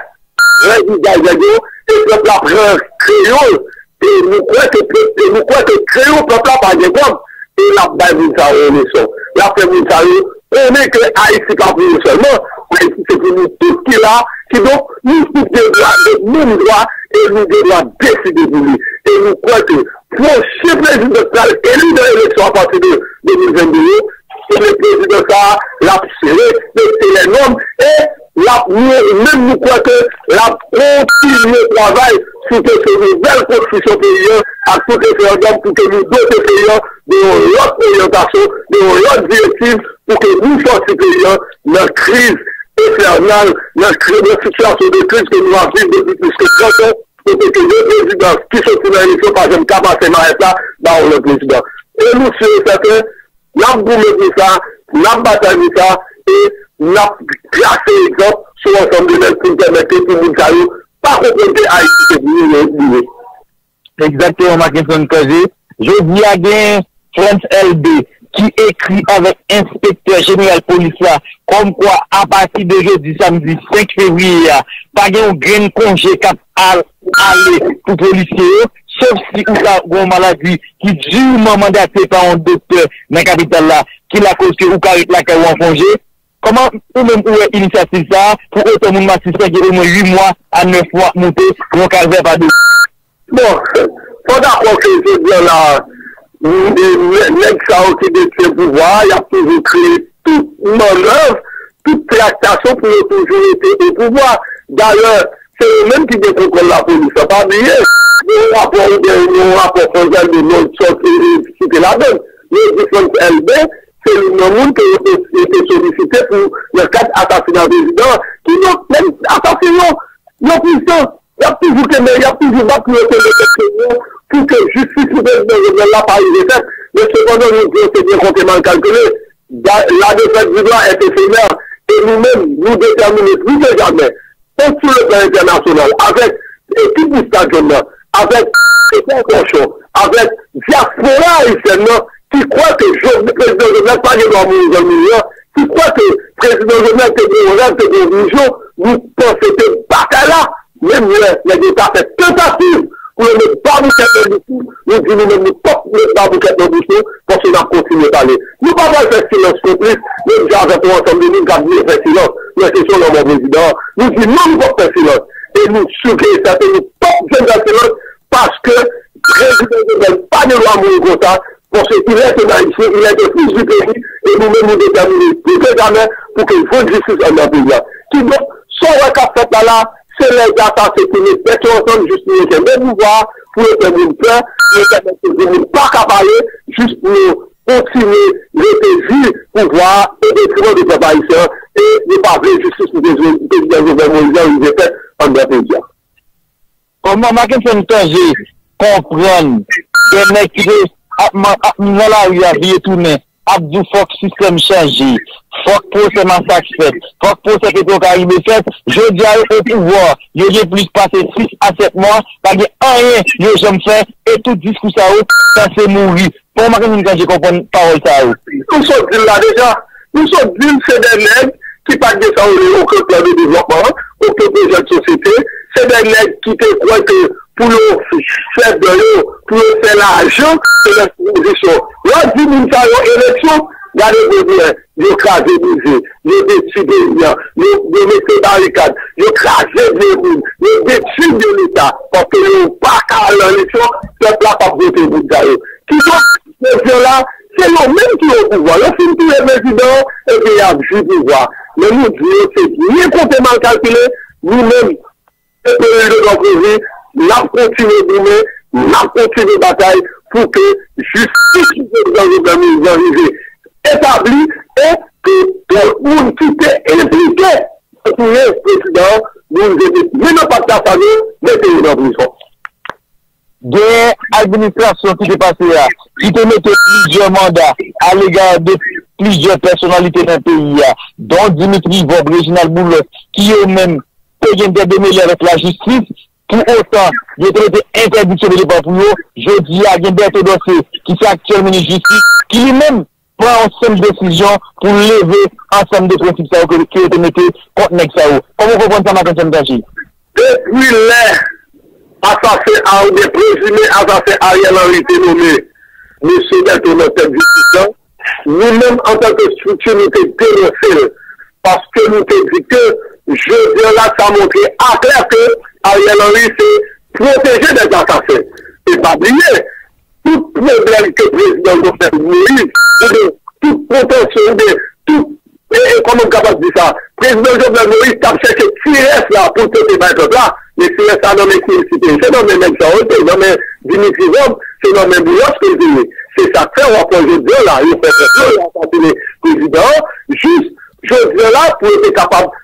vrè vizaj nèg yo, e pèp la pran kreyon, e nou kwè ke pèp, e nou kwè ke kreyon pèp la pa gen kòb, e l ap bay moun sa yo leson. L ap fè moun sa yo konnen ke Ayiti pa pou yo sèlman, Ayiti se pou nou tout ki la, kidonk nou tout gen dwa, gen menm dwa, e nou gen dwa deside pou li. E nou kwè ke pwochen prezidan k pral eli nan eleksyon apati de de mil vennde yo, se le prezidan sa a, l ap respekte lè nòm e l ap, nou menm nou kwè ke l ap kontinye travay sou kesyon nouvèl konstitisyon peyi an ak sou referandòm pou ke nou dote peyi an de yon lòt oryantasyon, de yon lòt direktiv pou ke nou sòti peyi an nan kriz enfènal, nan kri, nan sitiyasyon de kriz ke nou ap viv depi plis ke trant an, kote ke yon prezidan ki soti nan eleksyon pa janm ka pase mayèt la ba yon lòt prezidan. E nou si e sèten, n ap goumen pou sa, n ap batay pou sa, e n ap trase egzanp sou ansanm de nèg pou n pèmèt ke pou moun sa yo pa konprann ke Ayiti se pou yo yo ye. Egzakteman, Mackenson Cangé. Jodi a, gen Frantz Elbé ki ekri avèk enspektè jeneral polis la, kòmkwa apati de jodi samdi senk fevriye a, pa gen yon grenn konje k ap al, ale pou polisye yo, sof si ou ta gen yon maladi ki diman mandate pa yon doktè nan kapital la, ki lakoz ke ou ka ret lakay ou an konje. Kòman ou menm ou wè inisyativ sa a pou otan moun masisi an gen omwen uit mwa a nèf mwa ap moute yon kalvè pa do? Bon, fò dakò ke jodi a la, nèg sa yo ki detyen pouvwa a, y ap toujou kreye tout mannèv, tout traktasyon pou yo toujou rete o pouvwa. Dayè, se yo menm ki gen kontwòl lapolis la. Pa bliye, gen yon rapò oubyen yon rapò Frantz Elbé non sòti site ladan l. Yo di Frantz Elbé, se youn nan moun ke yo te, yo te solisite pou nan kad asasina prezidan an. Kidonk, menm asasen yo, yo pwisan. Y ap toujou kenbe, y ap toujou bat pou yo kenbe tèt yo, pou ke jistis pou prezidan Jovenel la pa rive fèt. Men sepandan, nou di yo se byen konte mal kalkile. Da- La défaite du droit est éphémère. E nou menm, nou detèmine plis ke jamè, tant sou le plan entènasyonal, avèk ekip Vista John nan, avèk pwopòsyon, avèk dyaspora ayisyèn nan, ki kwè ke Jovenel, prezidan Jovenel pa gen dwa mouri jan l mouri an, ki kwè ke prezidan Jovenel te gen yon rèv, te gen yon vizyon, nou panse ke batay la, menm lè nèg yo ta fè tantativ pou yo met baboukèt nan bouch nou, nou di nou menm nou p ap met baboukèt nan bouch nou, paske n ap kontinye pale. Nou pa pral fè silans konplis, menm jan avèk yon ansanm de moun k ap vle fè silans nan kesyon lanmò prezidan an. Nou di non, nou p ap fè silans. E nou si e sèten nou p ap janm fè silans, paske prezidan Jovenel pa gen dwa mouri konsa, paske il est un Haïtien, il est un fils du pays, e nou menm nou detèmine plis ke jamè pou ke jwenn jistis anndan peyi a. Kidonk, sa w wè k ap fèt la la, se lè asasen ki met tèt yo ansanm jis pou yo kenbe pouvwa a, pou yo fè moun pè, pou yo fè moun sezi, moun pa ka pale, jis pou yo kontinye rete jwi pouvwa a o detriman de pèp ayisyen an, e yo pa vle jistis pou prezidan Jovenel Moïse la rive fèt anndan peyi a. Kòman Mackenson Cangé konprann de nèg ki te ap, ap nan lari a vire tounen, ap di w fòk sistèm chanje, fòk pwosè Masak fèt, fòk pwosè Petwokaribe fèt, jodi a yo o pouvwa, yo gen plis pase sis a sèt mwa, pa gen anyen yo janm fè, e tout diskou sa yo sanse mouri. Kòman Mackenson Cangé konprann pawòl sa yo? Nou sot di l la deja. Nou sot di l se de nèg ki pa t gen sa yo rele okenn plan de devlòpman, okenn pwojè de sosyete. Se de nèg ki te kwè ke pou yo fè dan yo, pou yo fè lajan, se nan opozisyon. Lè w di moun sa yo eleksyon, gade pou w wè, yo kraze brize, yo detwi peyi a, yo, yo mete barikad, yo kraze byen moun, yo detwi byen Leta, paske yo pa ka al nan eleksyon, pèp la p ap vote moun sa yo. Kidonk, jodi a la, se yo menm ki o pouvwa. Yo fin touye prezidan an, epi y ap jwi pouvwa. Men nou di yo se byen konte mal kalkile, nou menm, epi Ildedò Kozi, n ap kontinye goumen, n ap kontinye batay pou ke jistis pou prezidan Jovenel Moïse rive etabli e pou tout moun ki te enplike nan touye prezidan an, pou n vin met men nan pat Lassalle, mete yo nan prizon. Gen administrasyon ki te pase a, ki te mete plizyè manda alega de plizyè pèsonalite nan peyi a, dont Dimitri Vorbe, Reginald Boulos, ki yo menm te gen de demele avèk lajistis, pou otan yo te mete entèdiksyon de depa pou yo, jodi a gen Berto Dorcé, ki se aktyèl minis jistis, ki li menm pran yon senp desizyon pou leve ansanm de prensip sa yo ke, ke yo te mete kont nèg sa yo. Kòman w konprann sa, Mackenson Cangé? Depi lè asasen a, oubyen prezime asasen Ariel Henry te nonmen mesye Berto nan tèt jistis lan, nou menm, antanke estrikti, nou te denonse l, paske nou te di ke jodi a la, sa montre aklè ke Ariel Henry se pwoteje dèz asasen. E pa bliye, tout pwoblèm ke prezidan Jovenel Moïse, oubyen tout kontansyon, oubyen tout, e, e, kòman m kapab di sa, prezidan Jovenel Moïse t ap chèche ti rès la pou l pote bay pèp la, men ti rès la nan men ki l site? Se nan men nèg sa yo, se nan men Dimitri Vorbe, se nan men Boulos ke l te ye. Se sa k fè w ap wè jodi a la, yo fè pèp yo, yo asasine prezidan an, jis jodi a la, pou yo te kapab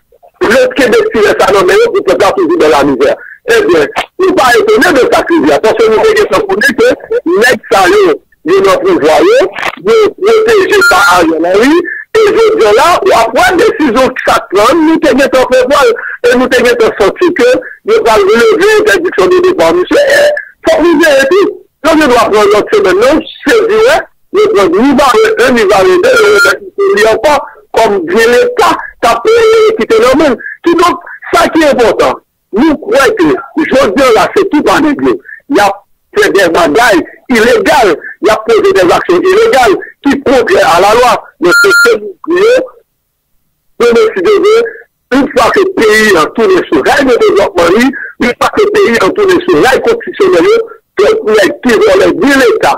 ret kenbe ti rès la nan men yo pou pèp la toujou nan lamizè. Ebyen, nou pa etone de sa k rive a, paske nou te gentan konnen ke nèg sa yo, yo nan pouvwa yo, yo pwoteje pa Ariel Henry, e jodi a la, w ap wè desizyon sa k pran, nou te gentan prevwa l, e nou te gentan santi ke yo pral leve entèdiksyon de depa misye, e fòk nou veye tou. Yo gen dwa pran lòt semèn nan, sezi wè, yo pran ni vare en, ni vare de, yo remèt misye li ankò, kòm byen Leta t ap, e, kite nan men l. Kidonk, sa ki enpòtan, nou kwè ke jodi a la, se tou pa nèg yo. Y ap fè de bagay ilegal, y ap poze de aksyon ilegal ki kontrè a lalwa, men se ke nou di yo, demen si Dye vle, yon fwa ke peyi an tounen sou ray de devlopman li, yon fwa ke peyi an tounen sou ray konstitisyonèl yo, tout nèg ki vòlè byen Leta,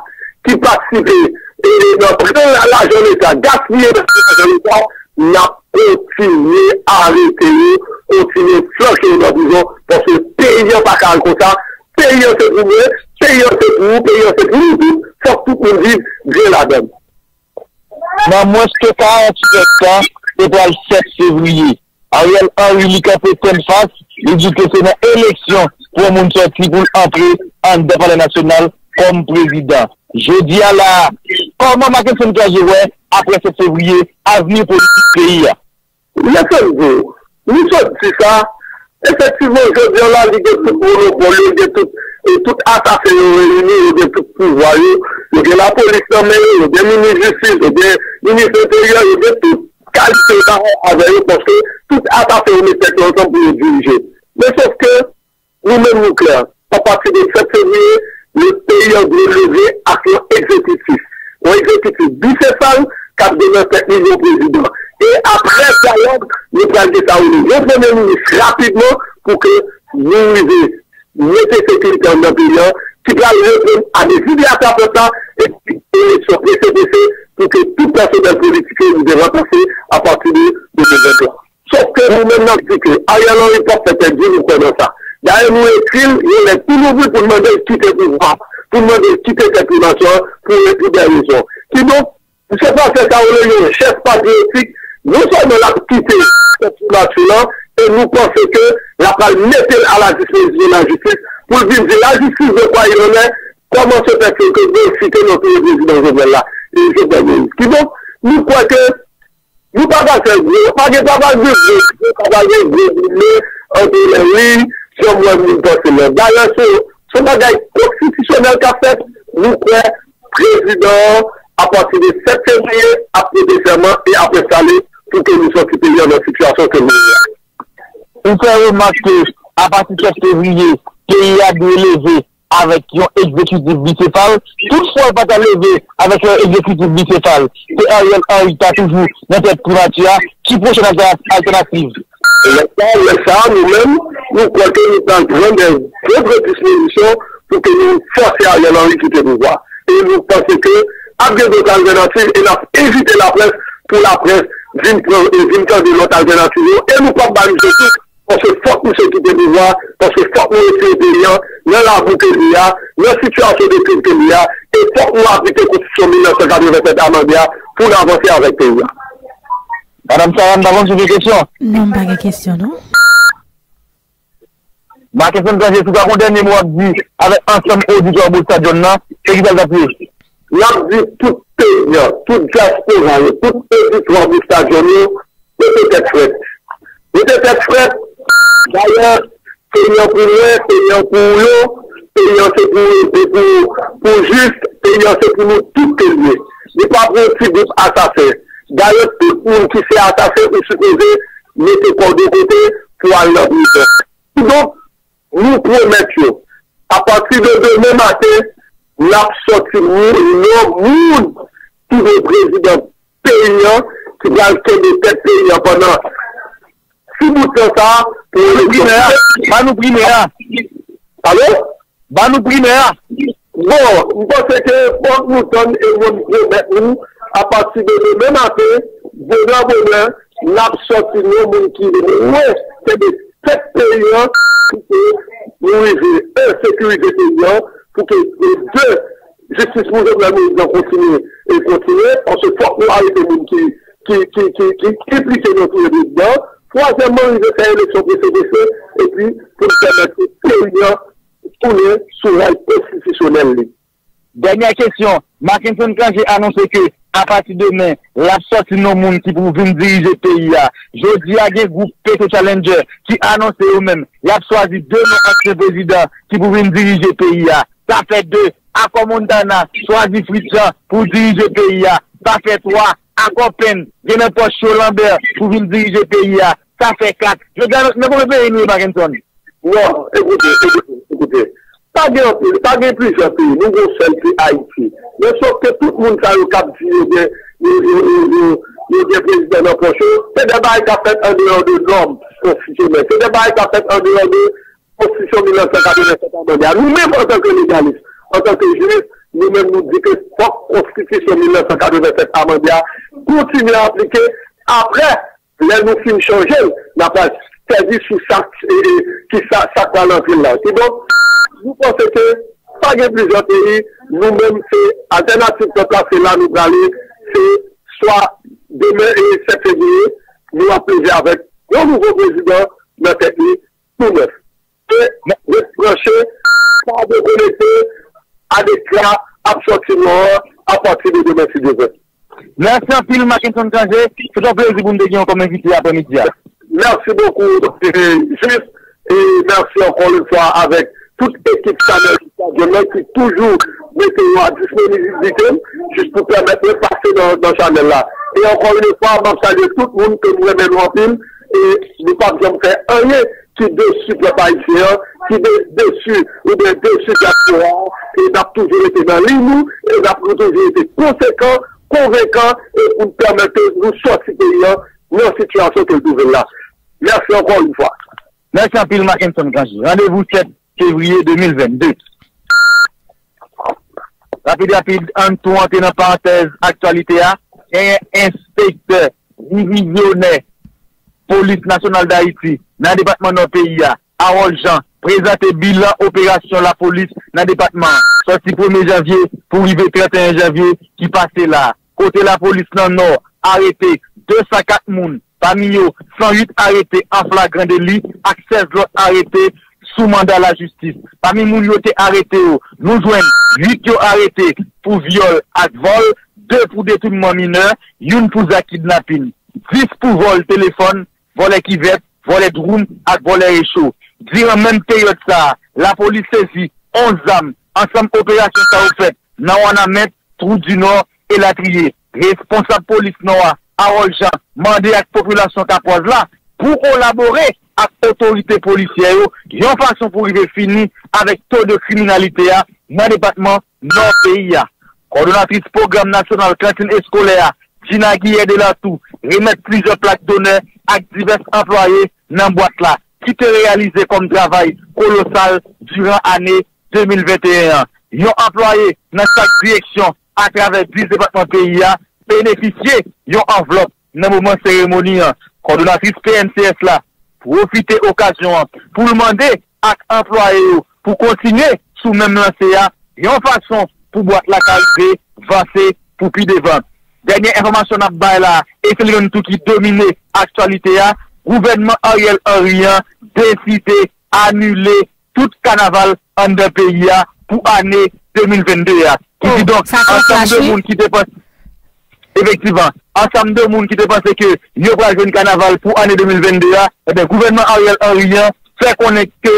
ki patisipe, e, nan pran lajan Leta, gaspiye lajan Leta, n ap kontinye arete yo, kontinye flanke yo nan prizon, paske peyi an pa ka al konsa, peyi an se pou mwen, peyi an se pou ou, peyi an se pou nou tout, fòk tout moun viv byen ladan l. Nan mwens ke karanntuit èdtan, se pral sèt fevriye. Ariel Henry li kanpe tennfas, li di ke se nan eleksyon pou yon moun sòti pou l antre anndan Palè Nasyonal kòm prezidan. Jodi a la a, kòman Mackenson Cangé wè, apre sèt fevriye, avni politik peyi a? Lè fè m di w, nou sot di sa, efektivman, jodi a la, li gen tout monopòl yo, li gen tout, e tout asasen yo reyini, yo gen tout pouvwa yo, yo gen lapolis nan men yo, yo gen minis jistis, yo gen minis enteryè, yo gen tout kalite bagay avè yo, paske tout asasen yo met tèt yo ansanm pou yo dirije. Men sòf ke, nou menm nou klè, apati de sèt fevriye, le peyi an dwe leve ak yon egzekitif. Yon egzekitif bisefal k ap demen sèt milyon prezidan. E apre dyalòg, nou pral gen sa rele yon premye minis rapidman pou ke nou rive mete sekirite anndan peyi an, ki pral reponn a de zide a sa pèp la, epi eleksyon prese prese pou ke tout pèsonèl politik yo rive ranplase apati de de mil venntwa. Sòf ke nou menm n ap di ke Ariel Henry p ap fè pèdi, nou kwè nan sa. Dayè, nou ekri l yon lèt tou louvri pou n mande l kite pouvwa, pou n mande l kite tèt primati an, pou, pou de rezon. Kidonk, misye pral fè sa yo rele yon jès patriyotik, non sèlman l ap kite tèt primati lan, e nou panse ke l ap pral mete l a la dispozisyon lajistis, pou l vin di lajistis de kwa il en est, kòman se fè ke nou site non touye prezidan Jovenel la, e Jovenel Moïse. Kidonk, nou kwè ke nou pa pral fè gwo, pa gen, pa pral gen gwo, pa pral gen gwo goumen ant Larry, jan m wè moun panse l lan. Dayè, se, se yon bagay konstitisyonèl k ap fèt, nou kwè prezidan an, apati de sèt fevriye, ap prete sèman e ap enstale pou ke nou sòti peyi an nan sitiyasyon ke nou ye a. Ou fè remak ke apati sèt fevriye, peyi a dwe leve avèk yon egzekitif bisefal. Toutfwa l pa ta leve avèk yon egzekitif bisefal, ke Ariel Henry ta toujou nan tèt primati a, ki pwochèn altèna-, altènativ? Lè sa, lè sa, nou menm, nou kwè ke nou pral pran de, de vrè dispozisyon pou ke nou fòse Ariel Henry kite pouvwa. E nou panse ke ap gen dòt altènativ e n ap envite laprès pou laprès vin pran e vin tande lòt altènativ yo. E nou p ap bay misye tout. Paske fòk misye kite pouvwa, paske fòk nou retire peyi an nan labou ke li ye a, nan sitiyasyon de kriz ke li ye a, e fòk nou aplike konstitisyon mil nèf san katrevennsèt amande a pou n avanse avèk peyi a. Madanm Sarah, m pa konn si w gen kesyon. Non, m pa gen kesyon, non. Mackenson Granger, si w ta gen yon dènye mo w ap di avèk ansanm oditè Boul Stadion nan, se kisa l t ap ye? N ap di tout peyi an, tout dyaspora yo, tout oditè Boul Stadion yo, mete tèt frèt. Mete tèt frèt. Dayè, peyi an pou mwen, peyi an pou yo, peyi an se pou, se pou, pou Jis, peyi an se pou nou tout ke l ye. Li pa pou yon ti gwoup asasen. Dayè, tout moun ki se asasen, ou sipoze mete kò w de kote pou al nan prizon. Kidonk, nou pwomèt yo, apati de demen maten, n ap sòti moun, non moun ki gen prezidan peyi an ki pral kenbe tèt peyi an pandan ti bout tan sa a pou eleksyon. Ba nou primè a. Ba nou primè a. Alo? Ba nou primè a. Bon, m panse ke fòk nou tann e mwen m pwomèt nou, apati de demen maten, bonè bonè, n ap sòti non moun ki lwen kenbe tèt peyi an pou ke nou rive, en, sekirize peyi an, pou ke, e, de, jistis pou Jovenel Moïse nan kontinye e kontinye, paske fòk nou arete moun ki, ki, ki, ki, ki enplike nan touye prezidan an. Twazyèmman, rive fè eleksyon prese prese, epi pou n pèmèt ke peyi an tounen sou ray konstitisyonèl li. Dènyè kesyon, Mackenson Granger anonse ke apati demen, l ap sòti non moun ki pou vin dirije peyi a. Jodi a, gen gwoup Petro Challenger ki anonse yo menm, y ap chwazi de non ansyen prezidan ki pou vin dirije peyi a. Sa fè de. Akò Montana chwazi Fritz Jean pou dirije peyi a. Sa fè twa. Akò Pèn gen nan pòch yo Lambert pou vin dirije peyi a. Sa fè kat. Jodi a, nan konbyen peyi nou ye, Mackenson? Non, ekoute, ekoute, ekoute. Pa gen anpil, pa gen plizyè peyi. Nou gen yon sèl ki Ayiti. Men sòf ke tout moun sa yo k ap di yo gen, yo, yo, yo, yo, yo gen prezidan nan pòch yo, se de bagay k ap fèt andeyò de nòm konstitisyonèl. Se de bagay k ap fèt andeyò de Konstitisyon mil nèf san katrevennsèt amande a. Nou menm, antanke legalis, antanke jiris, nou menm nou di ke fòk Konstitisyon mil nèf san katrevennsèt amande a kontinye aplike. Apre, lè nou fin chanje l, n a pral sèvi sou sa, e, e, ki sa, sa k pral antre l la. Kidonk, nou panse ke pa gen plizyè peyi, nou menm se altènativ pèp la, se la nou prale, se swa demen e sèt fevriye, nou ap leve avèk yon nouvo prezidan nan tèt li, tou nèf. E ret branche, pa dekonekte, Adekra ap sòti non an apati de demen, si Dye vle. Mèsi anpil, Mackenson Granger. Se t yon plezi pou m te gen w kòm envite aprèmidi a. Merci beaucoup, Jis, e mèsi ankò yon fwa avèk tout ekip Chanèl Stadion nan ki toujou mete yo a disponibilite m, jis pou pèmèt mwen pase nan, nan chanèl la. E ankò yon fwa, m ap salye tout moun ke m renmen nou anpil, e nou p ap janm fè anyen ki desi pèp ayisyen an, ki de-, desi oubyen desi dyaspora a, e n ap toujou rete nan liy nou, e n ap toujou rete konsekan, konvenkan, e pou n pèmèt ke nou sòti peyi an nan sitiyasyon ke l twouve l la. Mèsi ankò yon fwa. Mèsi anpil, Mackenson Granger. Randevou sèt fevriye de mil vennde. Rapid, rapid, ann tou antre nan parantèz aktyalite a. Genyen enspektè divizyonè Polis Nasyonal Dayiti nan depatman Nò peyi a, Harold Jean, prezante bilan operasyon lapolis nan depatman an, sòti premye janvye pou rive trannteyen janvye ki pase la, kote lapolis nan Nò arete de san kat moun, pami yo san uit arete an flagran deli ak sèz lòt arete sou manda lajistis. Pami moun yo te arete yo, nou jwenn uit yo arete pou vyòl ak vòl, de pou detounman minè, youn pou zak kidnapin, dis pou vòl telefòn, vòlè kivèt, vòlè dwoum ak vòlè recho. Diran menm peryòd sa a, lapolis sezi onz zam. Ansanm operasyon sa yo fèt nan Wanament, Twou di Nò, elatriye. Responsab polis Nò a, Harold Jean, mande ak popilasyon kapwaz la pou kolabore ak otorite polisyè yo yon fason pou rive fini avèk to de kriminalite a nan depatman Nò peyi a. Kòdonatris pwogram nasyonal kantin eskolè a, Gina Guillet Delatour, remèt plizyè plak donè ak divès anplwaye nan bwat la ki te reyalize kòm travay kolosal diran ane de mil venteyen an. Yon anplwaye nan chak direksyon atravè dis depatman peyi a benefisye yon anvlòp nan moman seremoni an. Kòdonatris P N C S la pwofite okazyon an pou l mande ak anplwaye yo pou kontinye sou menm lanse a, yon fason pou bwat la ka rive vanse pou pi devan. Dènye enfòmasyon n ap bay la, e se li menm tou ki domine aktyalite a, gouvènman Ariel Henry an deside anile tout kanaval anndan peyi a pou ane de mil vennde a. Kididonk, ansanm de moun ki te panse, efektivman, ansanm de moun ki te panse ke yo pral jwenn kanaval pou ane de mil vennde a, ebyen, gouvènman Ariel Henry an fè konnen ke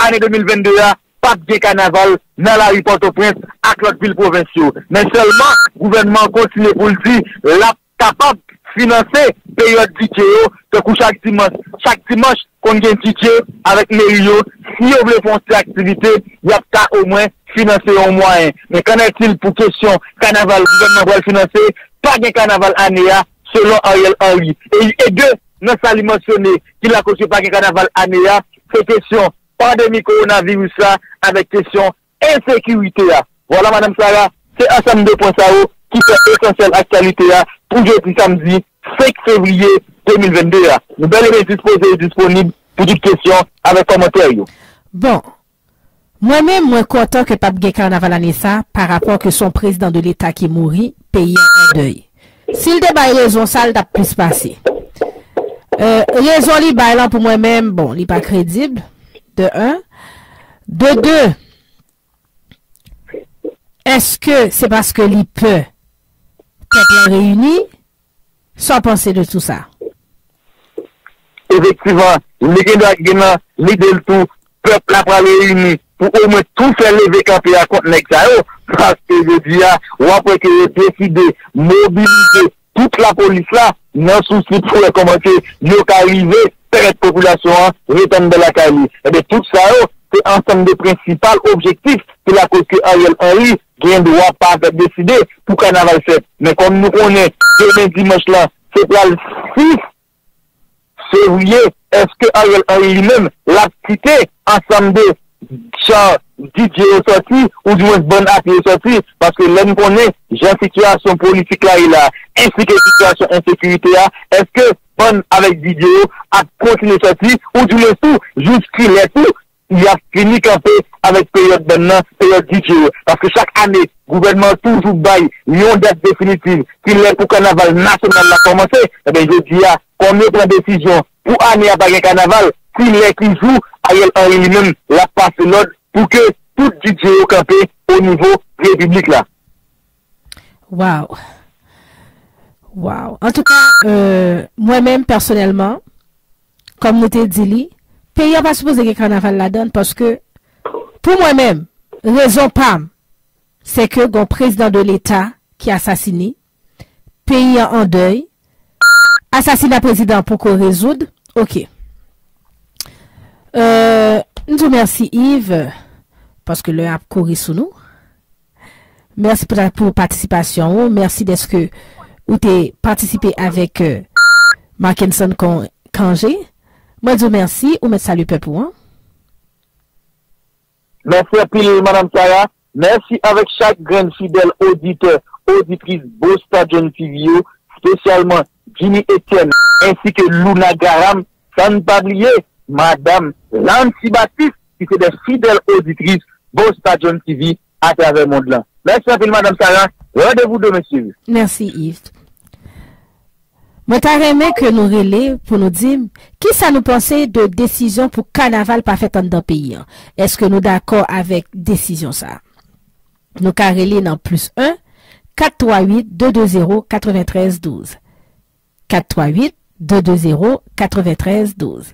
ane de mil vennde a, p ap gen kanaval nan lari Pòtoprens ak lòt vil pwovens yo. Men sèlman, gouvènman an kontinye pou l di l ap kapab finanse peryòd D J yo, tankou chak dimanch, chak dimanch, konn gen D J avèk meri yo, si yo vle fè yon ti aktivite, y ap ka omwen finanse yon mwayen. Men qu'en est-il pou kesyon kanaval gouvènman pral finanse? Pa gen kanaval ane a, selon Ariel Henry. E, e de nan sa li mansyone ki lakoz ke pa gen kanaval ane a, se kesyon pandemi kowonaviris la avèk kesyon ensekirite a. Vwala, Madanm Sara, se ansanm de pwen sa yo ki fè esansyèl aktyalite a pou jodi samdi senk fevriye de mil vennde a. Nou bèl e byen dispoze e disponib pou tout kesyon avèk kòmantè yo. Bon, mwen menm, mwen kontan ke p ap gen kanaval ane sa, pa rapò ke se yon prezidan de leta ki mouri, peyi an an dèy. Si l te bay rezon sa, l t ap plis pase. Euh, rezon li bay lan pou mwen menm, bon, li pa kredib, de un. De de, èske se paske li pè pèp lan reyini? Sa w panse de tou sa? Efektivman, li gen dwa gen nan lide l tou, pèp la pral reyini pou omwen tou fè leve kanpe a kont nèg sa yo, paske jodi a, w ap wè ke yo deside mobilize tout lapolis la nan sousi pou wè kòman ke yo ka rive pèmèt popilasyon an ret anndan lakay li. Ebyen, tout sa yo, se ansanm de prensipal objektif ki lakoz ke Ariel Henry gen dwa pa deside pou kanaval fèt. Men kòm nou konnen, demen dimanch lan, se pral sis fevriye, èske Ariel Henry li menm, l ap kite ansanm de chan D J yo sòti, oudimwens bann apye yo sòti, paske lè n konnen jan sitiyasyon politik la ye la, ensi ke sitiyasyon ensekirite a, èske bann avèk D J yo ap kontinye sòti, oudimwens tou, jis kilè tou y ap fini kanpe avèk peryòd bann nan, peryòd D J yo? Paske chak ane, gouvènman an toujou bay yon dat definitiv, kilè pou kanaval nasyonal la kòmanse. Ebyen, jodi a, kòm yo pran desizyon pou ane a pa gen kanaval, kilè ki jou Ariel Henry li menm l ap pase lòd pou ke tout D J yo kanpe o nivo repiblik la. Waw. Waw. Antouka, euh, mwen menm pèsonèlman, kòm nou te di li, peyi a pa sipoze gen kanaval ladan l paske, pou mwen menm, rezon pa m, se ke gon prezidan de leta ki asasine, peyi an an dèy, asasina prezidan an poko rezoud, oke. Euh, m di w mèsi Yves, paske lè ap kouri sou nou. Mèsi pou, pou patisipasyon ou, mèsi dèske ou te patisipe avèk euh, Mackenson Cangé. Mwen di w mèsi, ou mèt salye pèp ou an. Mèsi anpil, Madanm Sara. Mèsi avèk chak grenn fidèl oditè, oditris Boston John T V yo, espesyalman Jimmy Etienne, ensi ke Luna Graham, san n pa bliye Madanm Lancy Baptiste, ki se de fidèl oditris Boston John T V atravè mond lan. Mèsi anpil, Madanm Sara. Randevou demen, si Dye vle. Mèsi, Yves. Mwen ta renmen ke nou rele pou nou di m kisa nou panse de desizyon pou kanaval pa fèt anndan peyi an. Èske nou dakò avèk desizyon sa a? Nou ka rele nan plis en, kat twa uit, de de zewo, katreventrèz douz. Kat twa uit, de de zewo, katreventrèz douz.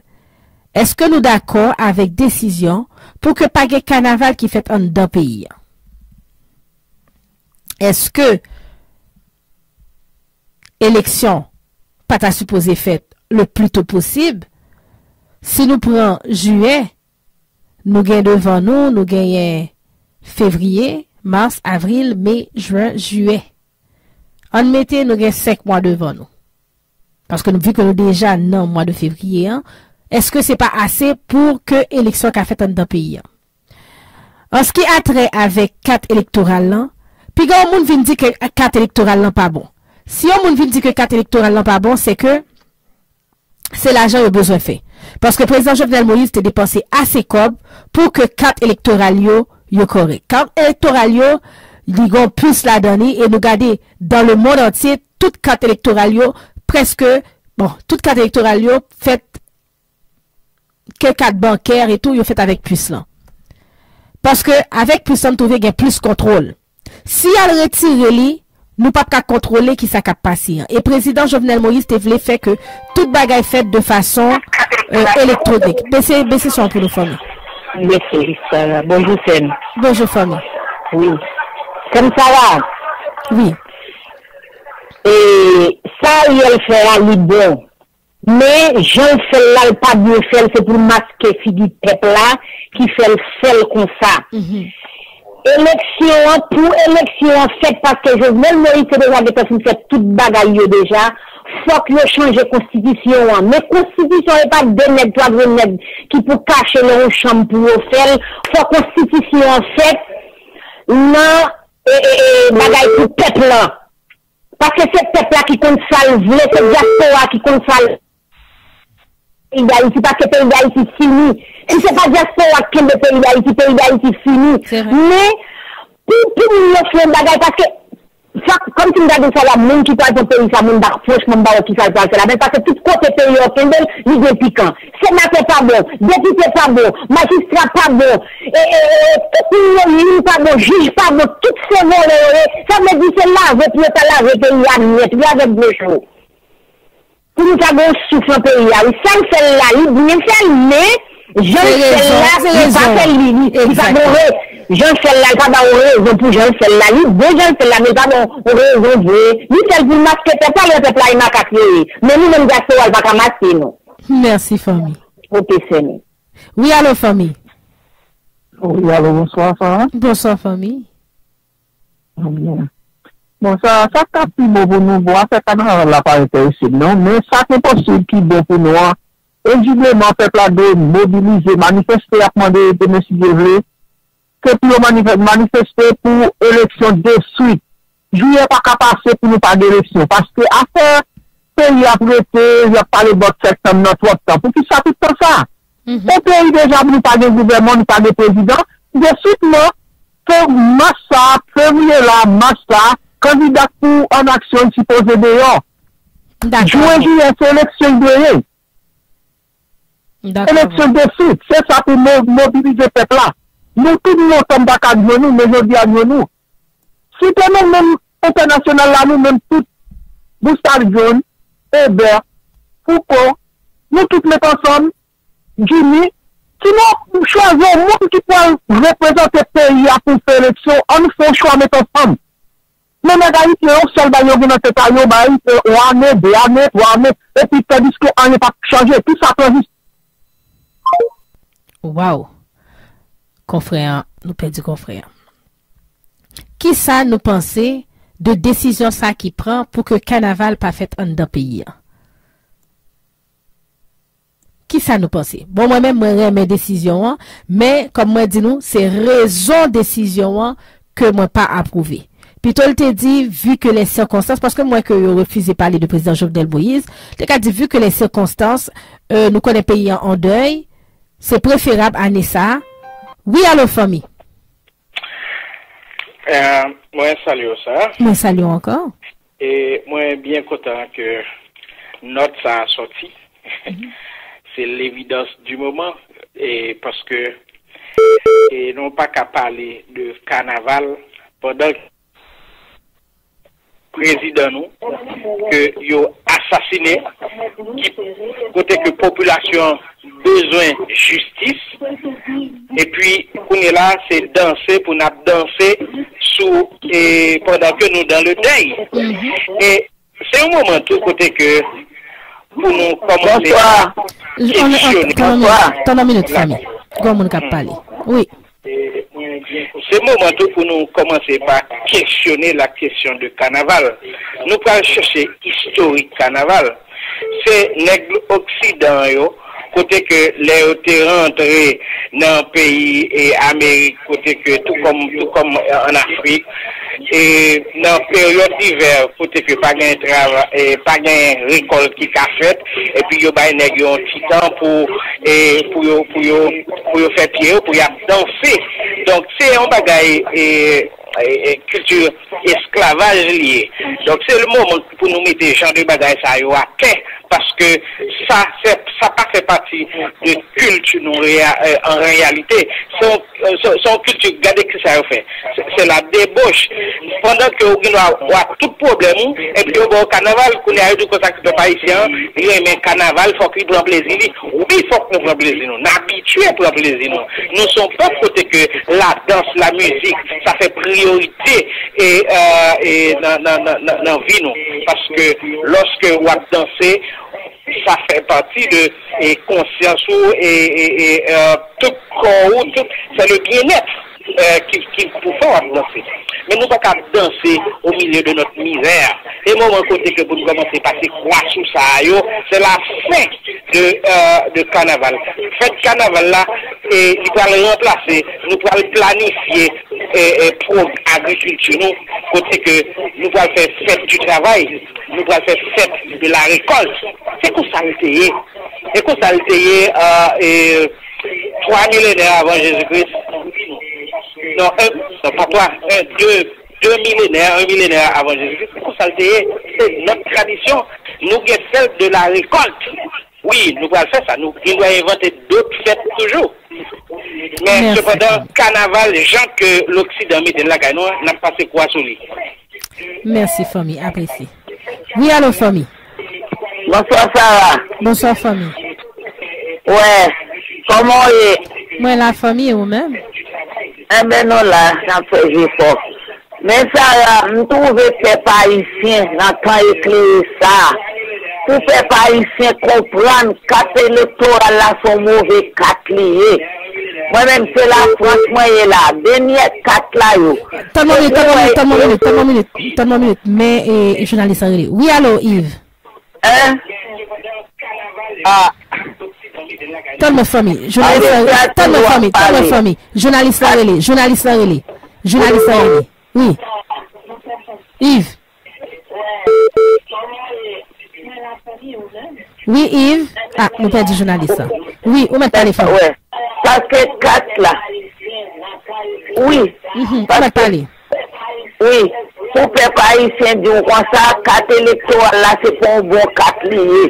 Èske nou dakò avèk desizyon pou ke pa gen kanaval ki fèt anndan peyi an? Èske eleksyon pa ta sipoze fèt le pli to posib? Si nou pran jiyè, nou gen devan nou, nou genyen fevriye, mas, avril, me, jen, jiyè. Ann mete nou gen senk mwa devan nou. Paske nou, vi ke nou deja nan mwa de fevriye an, èske se pa ase pou ke eleksyon ka fèt anndan peyi an? An se ki a trè avèk kat elektoral lan, piga yon moun vin di ke kat elektoral lan pa bon. Si yon moun vin di ke kat elektoral lan pa bon, se ke se lajan yo bezwen fè. Paske prezidan Jovenel Moïse te depanse ase kòb pou ke kat elektoral yo, yo kòrèk. Kat elektoral yo, li gen plis ladan li, e nou gade dans le monde entier, tout kat elektoral yo, prèske, bon, tout kat elektoral yo fèt kat bankè e tou, yo fèt avèk pis lan. Paske avèk pis lan, m twouve gen plis kontwòl. Si y al retire li, nou p ap ka kontwole kisa k ap pase an. E prezidan Jovenel Moïse te vle fè ke tout bagay fèt de fason, euh, elektwonik. Bese, bese son an pou nou, fanmi. Bese, Sarah. Bonjou, sè m. Bonjou, fanmi. Wi. Sè m Sarah. Wi. E sa Ariel fè a, li bon. Men, jan l fè l la, l pa byen fè l, se pou l maske figi pèp la ki fè l fè l konsa. Eleksyon an, pou eleksyon an fèt, paske Jovenel Moïse te deja gentan fin fè tout bagay yo deja, fòk yo chanje konstitisyon an. Men konstitisyon an, e pa de nèg, twa grenn nèg ki pou kache nan yon chanm pou yo fè l. Fòk konstitisyon an fèt nan, e, e, e, bagay pou pèp lan. Paske se pèp la ki konn sa l vle, se dyaspora ki konn sa l peyi Dayiti, paske peyi Dayiti fini. Si se pa dyaspora k kenbe peyi Dayiti, peyi Dayiti fini. Men, pou, pou moun yo fè yon bagay, paske, sa, kòmsi m ta di w sa la, moun ki pral pran peyi sa, moun pa, franchman, m pa wè kisa l pral fè la. Men paske tout kote peyi an kenbe l, li gen pikan. Senatè pa bon, depite pa bon, majistra pa bon, e, e, e, tout moun yo, youn pa bon, jij pa bon, tout se vòlè yo ye. Sa vle di se lave pou yo ta lave peyi a nèt, wi, avèk dlo cho. Pou nou ta gen yon souf nan peyi a, wi. Sa l fè l la, li byen fè l, men jan l fè l la, li pa fè l, li, li, li pa bon re-, jan l fè l la, li pa ba w rezon pou jan l fè l la. Li bon jan l fè l la, men li pa ba w rezon vre. Li fè l pou l maske pèp la, lè pèp la e makak yo ye. Men nou menm dyaspora, l pa ka maske nou. Mèsi, fanmi. Ok, sè m. Wi, alo, fanmi. Wi, alo, bonswa, Sarah. Bonswa, fanmi. Bon, sa, sa k ap pi bon pou nou, bon, afè kanaval la pa enterese m, non. Men sa k enposib ki bon pou nou an, vizibleman, pèp la dwe mobilize, manifeste, y ap mande demen, si Dye vle, se pou yo manifè-, manifeste pou eleksyon deswit. Jiyè pa ka pase pou nou pa gen eleksyon, paske afè peyi ap rete, y ap pale bòt sèktanm nan twòp tan. Poukisa tout tan sa? Yon peyi deja pou nou pa gen gouvènman, nou pa gen prezidan, deswitman, fè mas sa, fevriye la, mas la, kandida k pou an aksyon sipoze deyò. Jwen, jiyè, se eleksyon l dwe ye. Eleksyon deswit, se sa pou mo-, mobilize pèp la. Nou tout nou ansanm pa ka jwenn nou, men jodi a jwenn nou. Si te nou menm entènasyonal la, nou menm tout, Gustave John, Eber, Fouco, nou tout met ansanm, Jimmy, si nou chwazi yon moun ki pral reprezante peyi a pou fè eleksyon, ann fè yon chwa met ansanm. Men nèg ayisyen, yon sèl bagay yo gen nan tèt a yo, bay ayisyen yon ane, de ane, twa ane, epi tandiske anyen p ap chanje. Kisa tranzisyon? Waw! Konfrè an, nou pèdi konfrè an. Kisa nou panse de desizyon sa ki pran pou ke kanaval pa fèt anndan peyi an? Kisa nou panse? Bon, mwen menm, mwen renmen desizyon an, men, kòm mwen di nou, se rezon desizyon an ke mwen pa apwouve. Pito l te di, vu que les circonstances, paske m wè ke yo refize pale de prezidan Jovenel Moïse, te ka di, vu que les circonstances, euh, nou konnen peyi an an dèy, se preferab ane sa a. Wi, alo, fanmi. Eh, mwen salye w, Sarah. Mwen salye w ankò. E mwen byen kontan ke nòt sa a sòti. Se l'évidence du moment. E paske, e nou pa ka pale de kanaval pandan prezidan nou ke yo asasine, ki, kote ke popilasyon bezwen jistis, epi kounye la, se danse pou n ap danse sou, e pandan ke nou dans le deuil. E se yon moman tou kote ke pou nou kòmanse kesyone. Tann yon minit, tann yon minit, fanmi. Gon moun k ap pale. Wi. Se moman tou pou nou kòmanse pa kesyone la kesyon de kanaval. Nou pral chèche istorik kanaval. Se nèg oksidan yo, kote ke lè yo te rantre nan peyi, e, Amerik, kote ke tou kòm, tou kòm an Afrik, e nan peryòd ivè, kote ke pa gen trava-, e, pa gen rekòlt ki ka fèt, epi yo bay nèg yo yon ti tan pou, e, pou yo, pou yo, pou yo fè pye yo, pou y ap danse. Donk, se yon bagay, e, e, e, kilti esklavaj li ye. Donk, se le moman pou nou mete jan de bagay sa yo atè, paske sa, se, sa pa fè pati de kilti nou reya- eh, an reyalite. Se yon, eh, se, se yon kilti, gade ki sa yo fè. Se, se la deboch. Pandan ke ou gen dwa w ap tout pwoblèm ou, epi yo ba w kanaval, kounye a yo di konsa ke pèp ayisyen an, li renmen kanaval, fòk li pran plezi li. Wi, fòk nou pran plezi nou. N abitye pran plezi nou. Nou se yon pèp kote ke ladans, lamizik, sa fè priyorite e, eh, e nan, nan, nan, nan, nan vi nou. Paske lòske w ap danse, sa fè pati de e konsyans ou e, e, e, eh, tout kò ou, tout, se le byenèt eh, ki, ki pou fè w ap danse. Men nou pa ka danse au milieu de notre misère. E moman kote ke pou nou kòmanse pase kwa sou sa a yo, se la fen de, eh, de kanaval. Fèt kanaval la, e li pral ranplase, nou pral planifye eh, eh, pwog agrikilti nou, kote ke nou pral fè fèt du travay, nou pral fè fèt de la récolte. Se konsa l te ye. E konsa l te ye, eh, eh, twa milenè avan Jezikri. Non, en, non, pa twa, en, de, de milenè, en milenè avan Jezikri. Se konsa l te ye. Se nòt tradisyon. Nou gen fèt de la récolte. Wi, nou pral fè sa. Nou gen dwa envante dòt fèt toujou. Men sepandan, kanaval, jan ke loksidan mete l lakay nou an, n ap pase kwa sou li. Mèsi, fanmi, apresye. Wi, alo, fanmi. Bonswa, Sara. Bonswa, fanmi. Wè, kòman w ye? Mwen la, fanmi, e ou menm? Enben, nou la, n ap fè jefò. Men Sara, m twouve pèp ayisyen nan tan eklere sa a, pou pèp ayisyen konprann kat elektoral la se yon move kat li ye. Mwen menm se Lafrans mwen ye la, dènyè kat la yo. Tann yon minit, tann yon minit, tann yon minit, tann yon minit, tann yon minit. Men e, jounalis la rele. Wi, alo, Yves. Hein? Ah. Tann mwen fanmi, jounalis la rele. Tann mwen fanmi, tann mwen fanmi. Jounalis la rele, jounalis la rele. Jounalis la rele. Wi. Yves. Wi, Yves. Ah, nou pèdi jounalis la. Wi, ou mèt pale fanmi. Wè. Paske kat la. Wi. Mhm, ou mèt pale. Wi, pou pèp ayisyen di w konsa, kat elektoral la se pa yon bon kat li ye.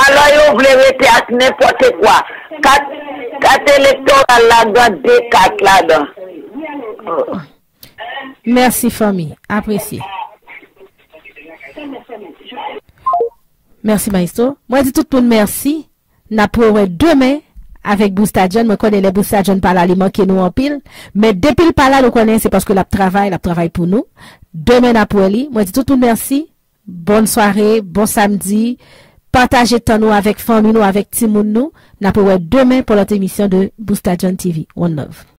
Alò yo vle rete ak nenpòt kwa. Kat, kat elektoral la gen de kat ladan. Mèsi fanmi, apresye. Mèsi maestro. Mwen di tout moun mèsi. N ap rewè demen avèk Busta John. Mwen konnen lè Busta John pa la, li manke nou anpil. Men depi l pa la, nou konnen se paske l ap travay, l ap travay pou nou. Demen n ap wè li. Mwen di tout moun mèsi. Bòn sware, bon samdi. Pataje tan nou avèk fanmi nou, avèk timoun nou. N ap rewè demen pou lòt emisyon de Busta John T V. One love.